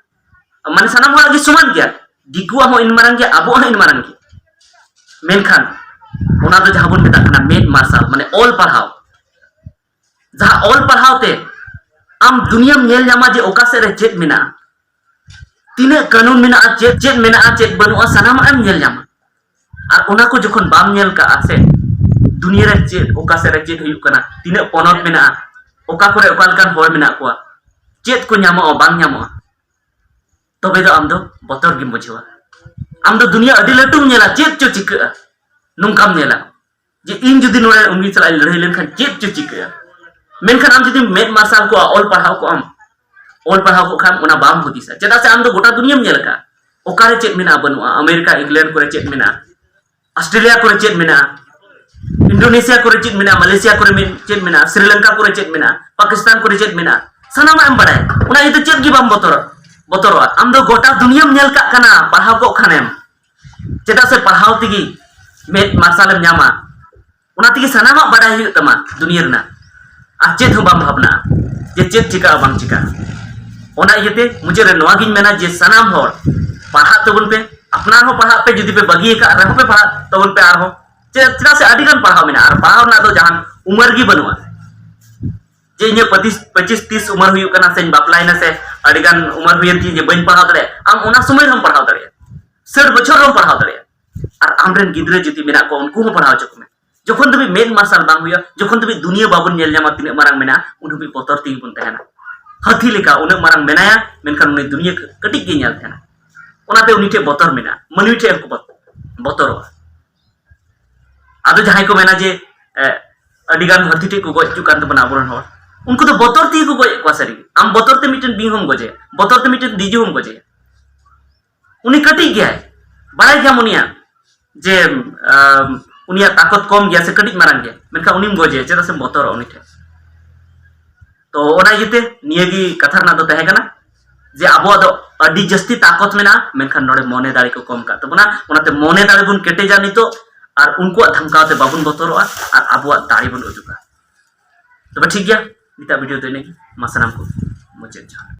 ᱢᱟᱱᱮ ᱥᱟᱱᱟᱢ ᱦᱚᱲᱟᱜ ᱜᱮ ᱥᱚᱢᱟᱱ ᱜᱮᱭᱟ, ᱫᱤᱠᱩᱣᱟᱜ ᱦᱚᱸ ᱤᱱ ᱢᱟᱨᱟᱝ ᱜᱮᱭᱟ, ᱟᱵᱚᱣᱟᱜ ᱦᱚᱸ ᱤᱱ ᱢᱟᱨᱟᱝ ᱜᱮᱭᱟ᱾ ᱢᱮᱱᱠᱷᱟᱱ ᱚᱱᱟ ᱫᱚ ᱡᱟᱦᱟᱸ ᱵᱚᱱ ᱢᱮᱛᱟᱜ ᱠᱟᱱᱟ ᱢᱮᱫ ᱢᱟᱨᱥᱟᱞ, ᱢᱟᱱᱮ ᱚᱞ ᱯᱟᱲᱦᱟᱣ, ᱡᱟᱦᱟᱸ ᱚᱞ ᱯᱟᱲᱦᱟᱣ ᱛᱮ ᱟᱢ ᱫᱩᱱᱤᱭᱟᱹᱢ ᱧᱮᱞ ᱧᱟᱢᱟ ᱡᱮ ᱚᱠᱟ ᱥᱮᱫ ᱨᱮ ᱪᱮᱫ ᱢᱮᱱᱟᱜᱼᱟ, ᱛᱤᱱᱟᱹᱜ ᱠᱟᱹᱱᱩᱱ ᱢᱮᱱᱟᱜᱼᱟ, ᱪᱮᱫ ᱪᱮᱫ ᱢᱮᱱᱟᱜᱼᱟ, ᱪᱮᱫ ᱵᱟᱹᱱᱩᱜᱼᱟ, ᱥᱟᱱᱟᱢᱟᱜ ᱮᱢ ᱧᱮᱞ ᱧᱟᱢᱟ᱾ ᱟᱨ ᱚᱱᱟ ᱠᱚ ᱡᱚᱠᱷᱚᱱ ᱵᱟᱢ ᱧᱮᱞ ᱠᱟᱜᱼᱟ ᱥᱮ, ᱫᱩᱱᱤᱭᱟᱹ ᱨᱮ ᱪᱮᱫ, ᱚᱠᱟ ᱥᱮᱫ ᱨᱮ ᱪᱮᱫ ᱦᱩᱭᱩᱜ ᱠᱟᱱᱟ, ᱛᱤᱱᱟᱹᱜ ᱯᱚᱱᱚᱛ ᱢᱮᱱᱟᱜᱼᱟ, ᱚᱠᱟ ᱠᱚᱨᱮ ᱚᱠᱟ ᱞᱮᱠᱟᱱ ᱦᱚᱲ ᱢᱮᱱᱟᱜ ᱠᱚᱣᱟ, ᱪᱮᱫ ᱠᱚ ᱧᱟᱢᱚᱜᱼᱟ ᱵᱟᱝ ᱧᱟᱢᱚᱜᱼᱟ, ᱛᱚᱵᱮ ᱫᱚ ᱟᱢ ᱫᱚ ᱵᱚᱛᱚᱨ ᱜᱮᱢ ᱵᱩᱡᱷᱟᱹᱣᱟ᱾ ᱟᱢ ᱫᱚ ᱫᱩᱱᱤᱭᱟᱹ ᱟᱹᱰᱤ ᱞᱟᱹᱴᱩᱢ ᱧᱮᱞᱟ, ᱪᱮᱫ ᱪᱚ ᱪᱤᱠᱟᱹᱜᱼᱟ, ᱱᱚᱝᱠᱟᱢ ᱧᱮᱞᱟ ᱡᱮ ᱤᱧ ᱡᱩᱫᱤ ᱱᱚᱰᱮ ᱩᱱᱤ ᱥᱟᱞᱟᱜ ᱤᱧ ᱞᱟᱹᱲᱦᱟᱹᱭ ᱞᱮᱱᱠᱷᱟᱱ ᱪᱮᱫ ᱪᱚ ᱪᱤᱠᱟᱹᱜᱼᱟ᱾ ᱢᱮᱱᱠᱷᱟᱱ ᱟᱢ ᱡᱩᱫᱤ ᱢᱮᱫ ᱢᱟᱨᱥᱟᱞ ᱠᱚᱜᱼᱟ, ᱚᱞ ᱯᱟᱲᱦᱟᱣ ᱠᱚᱜ ᱟᱢ, ᱚᱞ ᱯᱟᱲᱦᱟᱣ ᱠᱚᱜ ᱠᱷᱟᱱ ᱚᱱᱟ ᱵᱟᱢ ᱦᱩᱫᱤᱥᱟ, ᱪᱮᱫᱟᱜ ᱥᱮ ᱟᱢ ᱫᱚ ᱜᱚᱴᱟ ᱫᱩᱱᱤᱭᱟᱹᱢ ᱧᱮᱞ ᱟᱠᱟᱫᱼᱟ, ᱚᱠᱟᱨᱮ ᱪᱮᱫ ᱢᱮᱱᱟᱜᱼᱟ ᱵᱟᱹᱱᱩᱜᱼᱟ, ᱟᱢᱮᱨᱤᱠᱟ, ᱤᱝᱞᱮᱱᱰ ᱠᱚᱨᱮ ᱪᱮᱫ ᱢᱮᱱᱟᱜᱼᱟ, ᱚᱥᱴᱨᱮᱞᱤᱭᱟ ᱠᱚᱨᱮ ᱪᱮᱫ ᱢᱮᱱᱟᱜᱼᱟ, ᱤᱱᱰᱳᱱᱮᱥᱤᱭᱟ ᱠᱚᱨᱮ ᱪᱮᱫ ᱢᱮᱱᱟᱜᱼᱟ, ᱢᱟᱞᱮᱥᱤᱭᱟ ᱠᱚᱨᱮ ᱢᱮᱱ- ᱪᱮᱫ ᱢᱮᱱᱟᱜᱼᱟ, ᱥᱨᱤᱞᱚᱝᱠᱟ ᱠᱚᱨᱮ ᱪᱮᱫ ᱢᱮᱱᱟᱜᱼᱟ, ᱯᱟᱠᱤᱥᱛᱟᱱ ᱠᱚᱨᱮ ᱪᱮᱫ ᱢᱮᱱᱟᱜᱼᱟ, ᱥᱟᱱᱟᱢᱟᱜ ᱮᱢ ᱵᱟᱲᱟᱭᱟ᱾ ᱚᱱᱟ ᱤᱭᱟᱹᱛᱮ ᱪᱮᱫ ᱜᱮ ᱵᱟᱢ ᱵᱚᱛᱚᱨᱚᱜ ᱵᱚᱛᱚᱨᱚᱜᱼᱟ᱾ ᱟᱢ ᱫᱚ ᱜᱚᱴᱟ ᱫᱩᱱᱤᱭᱟᱹᱢ ᱧᱮᱞ ᱠᱟᱜ ᱠᱟᱱᱟ, ᱯᱟᱲᱦᱟᱣ ᱠᱚᱜ ᱠᱷᱟᱱᱮᱢ, ᱪᱮᱫᱟᱜ ᱥᱮ ᱯᱟᱲᱦᱟᱣ ᱛᱮᱜᱮ ᱢᱮᱫ ᱢᱟᱨᱥᱟᱞᱮᱢ ᱧᱟᱢᱟ᱾ ᱚᱱᱟ ᱛᱮᱜᱮ ᱥᱟᱱᱟᱢᱟᱜ ᱵᱟᱰᱟᱭ ᱦᱩᱭᱩᱜ ᱛᱟᱢᱟ ᱫᱩᱱᱤᱭᱟᱹ ᱨᱮᱱᱟᱜ, ᱟᱨ ᱪᱮᱫ ᱦᱚᱸ ᱵᱟᱢ ᱵᱷᱟᱵᱽᱱᱟᱜᱼᱟ ᱡᱮ ᱪᱮᱫ ᱪᱤᱠᱟᱹᱜᱼᱟ ᱵᱟᱝ ᱪᱤᱠᱟᱹᱜᱼᱟ᱾ ᱚᱱᱟ ᱤᱭᱟᱹᱛᱮ ᱢᱩᱪᱟᱹᱫ ᱨᱮ ᱱᱚᱣᱟ ᱜᱤᱧ ᱢᱮᱱᱟ ᱡᱮ ᱥᱟᱱᱟᱢ ᱦᱚᱲ ᱯᱟᱲᱦᱟᱜ ᱛᱟᱵᱚᱱ ᱯᱮ, ᱟᱯᱱᱟᱨ ᱦᱚᱸ ᱯᱟᱲᱦᱟᱜ ᱯᱮ, ᱡᱩᱫᱤ ᱯᱮ ᱵᱟᱹᱜᱤ ᱟᱠᱟᱫ ᱨᱮᱦᱚᱸ ᱯᱮ ᱯᱟᱲᱦᱟᱜ ᱛᱟᱵᱚᱱ ᱯᱮ ᱟᱨᱦᱚᱸ, ᱪᱮᱫᱟᱜ ᱪᱮᱫᱟᱜ ᱥᱮ ᱟᱹᱰᱤ ᱜᱟᱱ ᱯᱟᱲᱦᱟᱣ ᱢᱮᱱᱟᱜᱼᱟ, ᱟᱨ ᱯᱟᱲᱦᱟᱣ ᱨᱮᱱᱟᱜ ᱫᱚ ᱡᱟᱦᱟᱱ ᱩᱢᱟᱹᱨ ᱜᱮ ᱵᱟᱹᱱᱩᱜᱼᱟ᱾ ᱡᱮ ᱤᱧᱟᱹᱜ ᱯᱚᱸᱪᱤᱥ ᱯᱚᱸᱪᱤᱥ ᱛᱤᱥ ᱩᱢᱟᱹᱨ ᱦᱩᱭᱩᱜ ᱠᱟᱱᱟ ᱥᱮᱧ ᱵᱟᱯᱞᱟᱭᱮᱱᱟ ᱥᱮ ᱟᱹᱰᱤ ᱜᱟᱱ ᱩᱢᱟᱹᱨ ᱦᱩᱭᱮᱱ ᱛᱤᱧᱟ ᱡᱮ ᱵᱟᱹᱧ ᱯᱟᱲᱦᱟᱣ ᱫᱟᱲᱮᱭᱟᱜᱼᱟ, ᱟᱢ ᱚᱱᱟ ᱥᱚᱢᱚᱭ ᱨᱮᱦᱚᱸᱢ ᱯᱟᱲᱦᱟᱣ ᱫᱟᱲᱮᱭᱟᱜᱼᱟ, ᱥᱟᱹᱴ ᱵᱚᱪᱷᱚᱨ ᱨᱮᱦᱚᱸᱢ ᱯᱟᱲᱦᱟᱣ ᱫᱟᱲᱮᱭᱟᱜᱼᱟ᱾ ᱟᱨ ᱟᱢᱨᱮᱱ ᱜᱤᱫᱽᱨᱟᱹ ᱡᱩᱫᱤ ᱢᱮᱱᱟᱜ ᱠᱚᱣᱟ, ᱩᱱᱠᱩ ᱦᱚᱸ ᱯᱟᱲᱦᱟᱣ ᱦᱚᱪᱚ ᱠᱚᱢᱮ᱾ ᱡᱚᱠᱷᱚᱱ ᱫᱷᱟᱹᱵᱤᱡ ᱢᱮᱫ ᱢᱟᱨᱥᱟᱞ ᱵᱟᱝ ᱦᱩᱭᱩᱜᱼᱟ, ᱡᱚᱠᱷᱚᱱ ᱫᱷᱟᱹᱵᱤᱡ ᱫᱩᱱᱤᱭᱟᱹ ᱵᱟᱵᱚᱱ ᱧᱮᱞ ᱧᱟᱢᱟ ᱛᱤᱱᱟᱹᱜ ᱢᱟᱨᱟᱝ ᱢᱮᱱᱟᱜᱼᱟ, ᱩᱱ ᱫᱷᱟᱹᱵᱤᱡ ᱵᱚᱛᱚᱨ ᱛᱮᱜᱮ ᱵᱚᱱ ᱛᱟᱦᱮᱱᱟ᱾ ᱦᱟᱹᱛᱤ ᱞᱮᱠᱟ ᱩᱱᱟᱹᱜ ᱢᱟᱨᱟᱝ ᱢᱮᱱᱟᱭᱟ, ᱢᱮᱱᱠᱷᱟᱱ ᱩᱱᱤ ᱫᱩᱱᱤᱭᱟᱹ ᱠᱟᱹᱴᱤᱡ ᱜᱮᱭ ᱧᱮᱞ ᱛᱟᱦᱮᱱᱟ᱾ ᱚᱱᱟᱛᱮ ᱩᱱᱤ ᱴᱷᱮᱱ ᱵᱚᱛᱚᱨ ᱢᱮᱱᱟᱜᱼᱟ, ᱢᱟᱹᱱᱢᱤ ᱴᱷᱮᱱ ᱦᱚᱸᱠᱚ ᱵᱚᱛ- ᱵᱚᱛᱚᱨᱚᱜᱼᱟ᱾ ᱟᱫᱚ ᱡᱟᱦᱟᱸᱭ ᱠᱚ ᱢᱮᱱᱟ ᱡᱮ, ᱮ, ᱟᱹᱰᱤ ᱜᱟᱱ ᱦᱟᱹᱛᱤ ᱴᱷᱮᱱ ᱠᱚ ᱜᱚᱡ ᱦᱚᱪᱚᱜ ᱠᱟᱱ ᱛᱟᱵᱚᱱᱟ ᱟᱵᱚᱨᱮᱱ ᱦᱚᱲ, ᱩᱱᱠᱩ ᱫᱚ ᱵᱚᱛᱚᱨ ᱛᱮᱜᱮ ᱠᱚ ᱜᱚᱡᱮᱫ ᱠᱚᱣᱟ᱾ ᱥᱟᱹᱨᱤ ᱜᱮ, ᱟᱢ ᱵᱚᱛᱚᱨ ᱛᱮ ᱢᱤᱫᱴᱮᱱ ᱵᱤᱧ ᱦᱚᱸᱢ ᱜᱚᱡᱮᱭᱟ, ᱵᱚᱛᱚᱨ ᱛᱮ ᱢᱤᱫᱴᱮᱱ ᱛᱤᱡᱩ ᱦᱚᱸᱢ ᱜᱚᱡᱮᱭᱟ᱾ ᱩᱱᱤ ᱠᱟᱹᱴᱤᱡ ᱜᱮᱭᱟᱭ, ᱵᱟᱲᱟᱭ ᱜᱮᱭᱟᱢ ᱩᱱᱤᱭᱟᱜ ᱡᱮ, ᱟᱢ, ᱩᱱᱤᱭᱟᱜ ᱛᱟᱠᱚᱛ ᱠᱚᱢ ᱜᱮᱭᱟ ᱥᱮ ᱠᱟᱹᱴᱤᱡ ᱢᱟᱨᱟᱝ ᱜᱮᱭᱟ, ᱢᱮᱱᱠᱷᱟᱱ ᱩᱱᱤᱢ ᱜᱚᱡᱮᱭᱟ, ᱪᱮᱫᱟᱜ ᱥᱮᱢ ᱵᱚᱛᱚᱨᱚᱜᱼᱟ ᱩᱱᱤ ᱴᱷᱮᱱ᱾ ᱛᱚ ᱚᱱᱟ ᱤᱭᱟᱹᱛᱮ ᱱᱤᱭᱟᱹ ᱜᱮ ᱠᱟᱛᱷᱟ ᱨᱮᱱᱟᱜ ᱫᱚ ᱛᱟᱦᱮᱸ ᱠᱟᱱᱟ ᱡᱮ ᱟᱵᱚᱣᱟᱜ ᱫᱚ ᱟᱹᱰᱤ ᱡᱟᱹᱥᱛᱤ ᱛᱟᱠᱚᱛ ᱢᱮᱱᱟᱜᱼᱟ, ᱢᱮᱱᱠᱷᱟᱱ ᱱᱚᱰᱮ ᱢᱚᱱᱮ ᱫᱟᱲᱮ ᱠᱚ ᱠᱚᱢ ᱠᱟᱜ ᱛᱟᱵᱚᱱᱟ᱾ ᱚᱱᱟᱛᱮ ᱢᱚᱱᱮ ᱫᱟᱲᱮ ᱵᱚᱱ ᱠᱮᱴᱮᱡᱟ ᱱᱤᱛᱚᱜ, ᱟᱨ ᱩᱱᱠᱩᱣᱟᱜ ᱫᱷᱟᱢᱠᱟᱣ ᱛᱮ ᱵᱟᱵᱚᱱ ᱵᱚᱛᱚᱨᱚᱜᱼᱟ, ᱟᱨ ᱟᱵᱚᱣᱟᱜ ᱫᱟᱲᱮ ᱵᱚᱱ ᱩᱫᱩᱜᱟ᱾ ᱛᱚᱵᱮ ᱴᱷᱤᱠ ᱜᱮᱭᱟ, ᱱᱤᱛᱟᱜ ᱵᱷᱤᱰᱤᱭᱳ ᱫᱚ ᱤᱱᱟᱹᱜᱮ᱾ ᱢᱟ ᱥᱟᱱᱟᱢ ᱠᱚ ᱢᱩᱪᱟᱹᱫ ᱡᱚᱦᱟᱨ᱾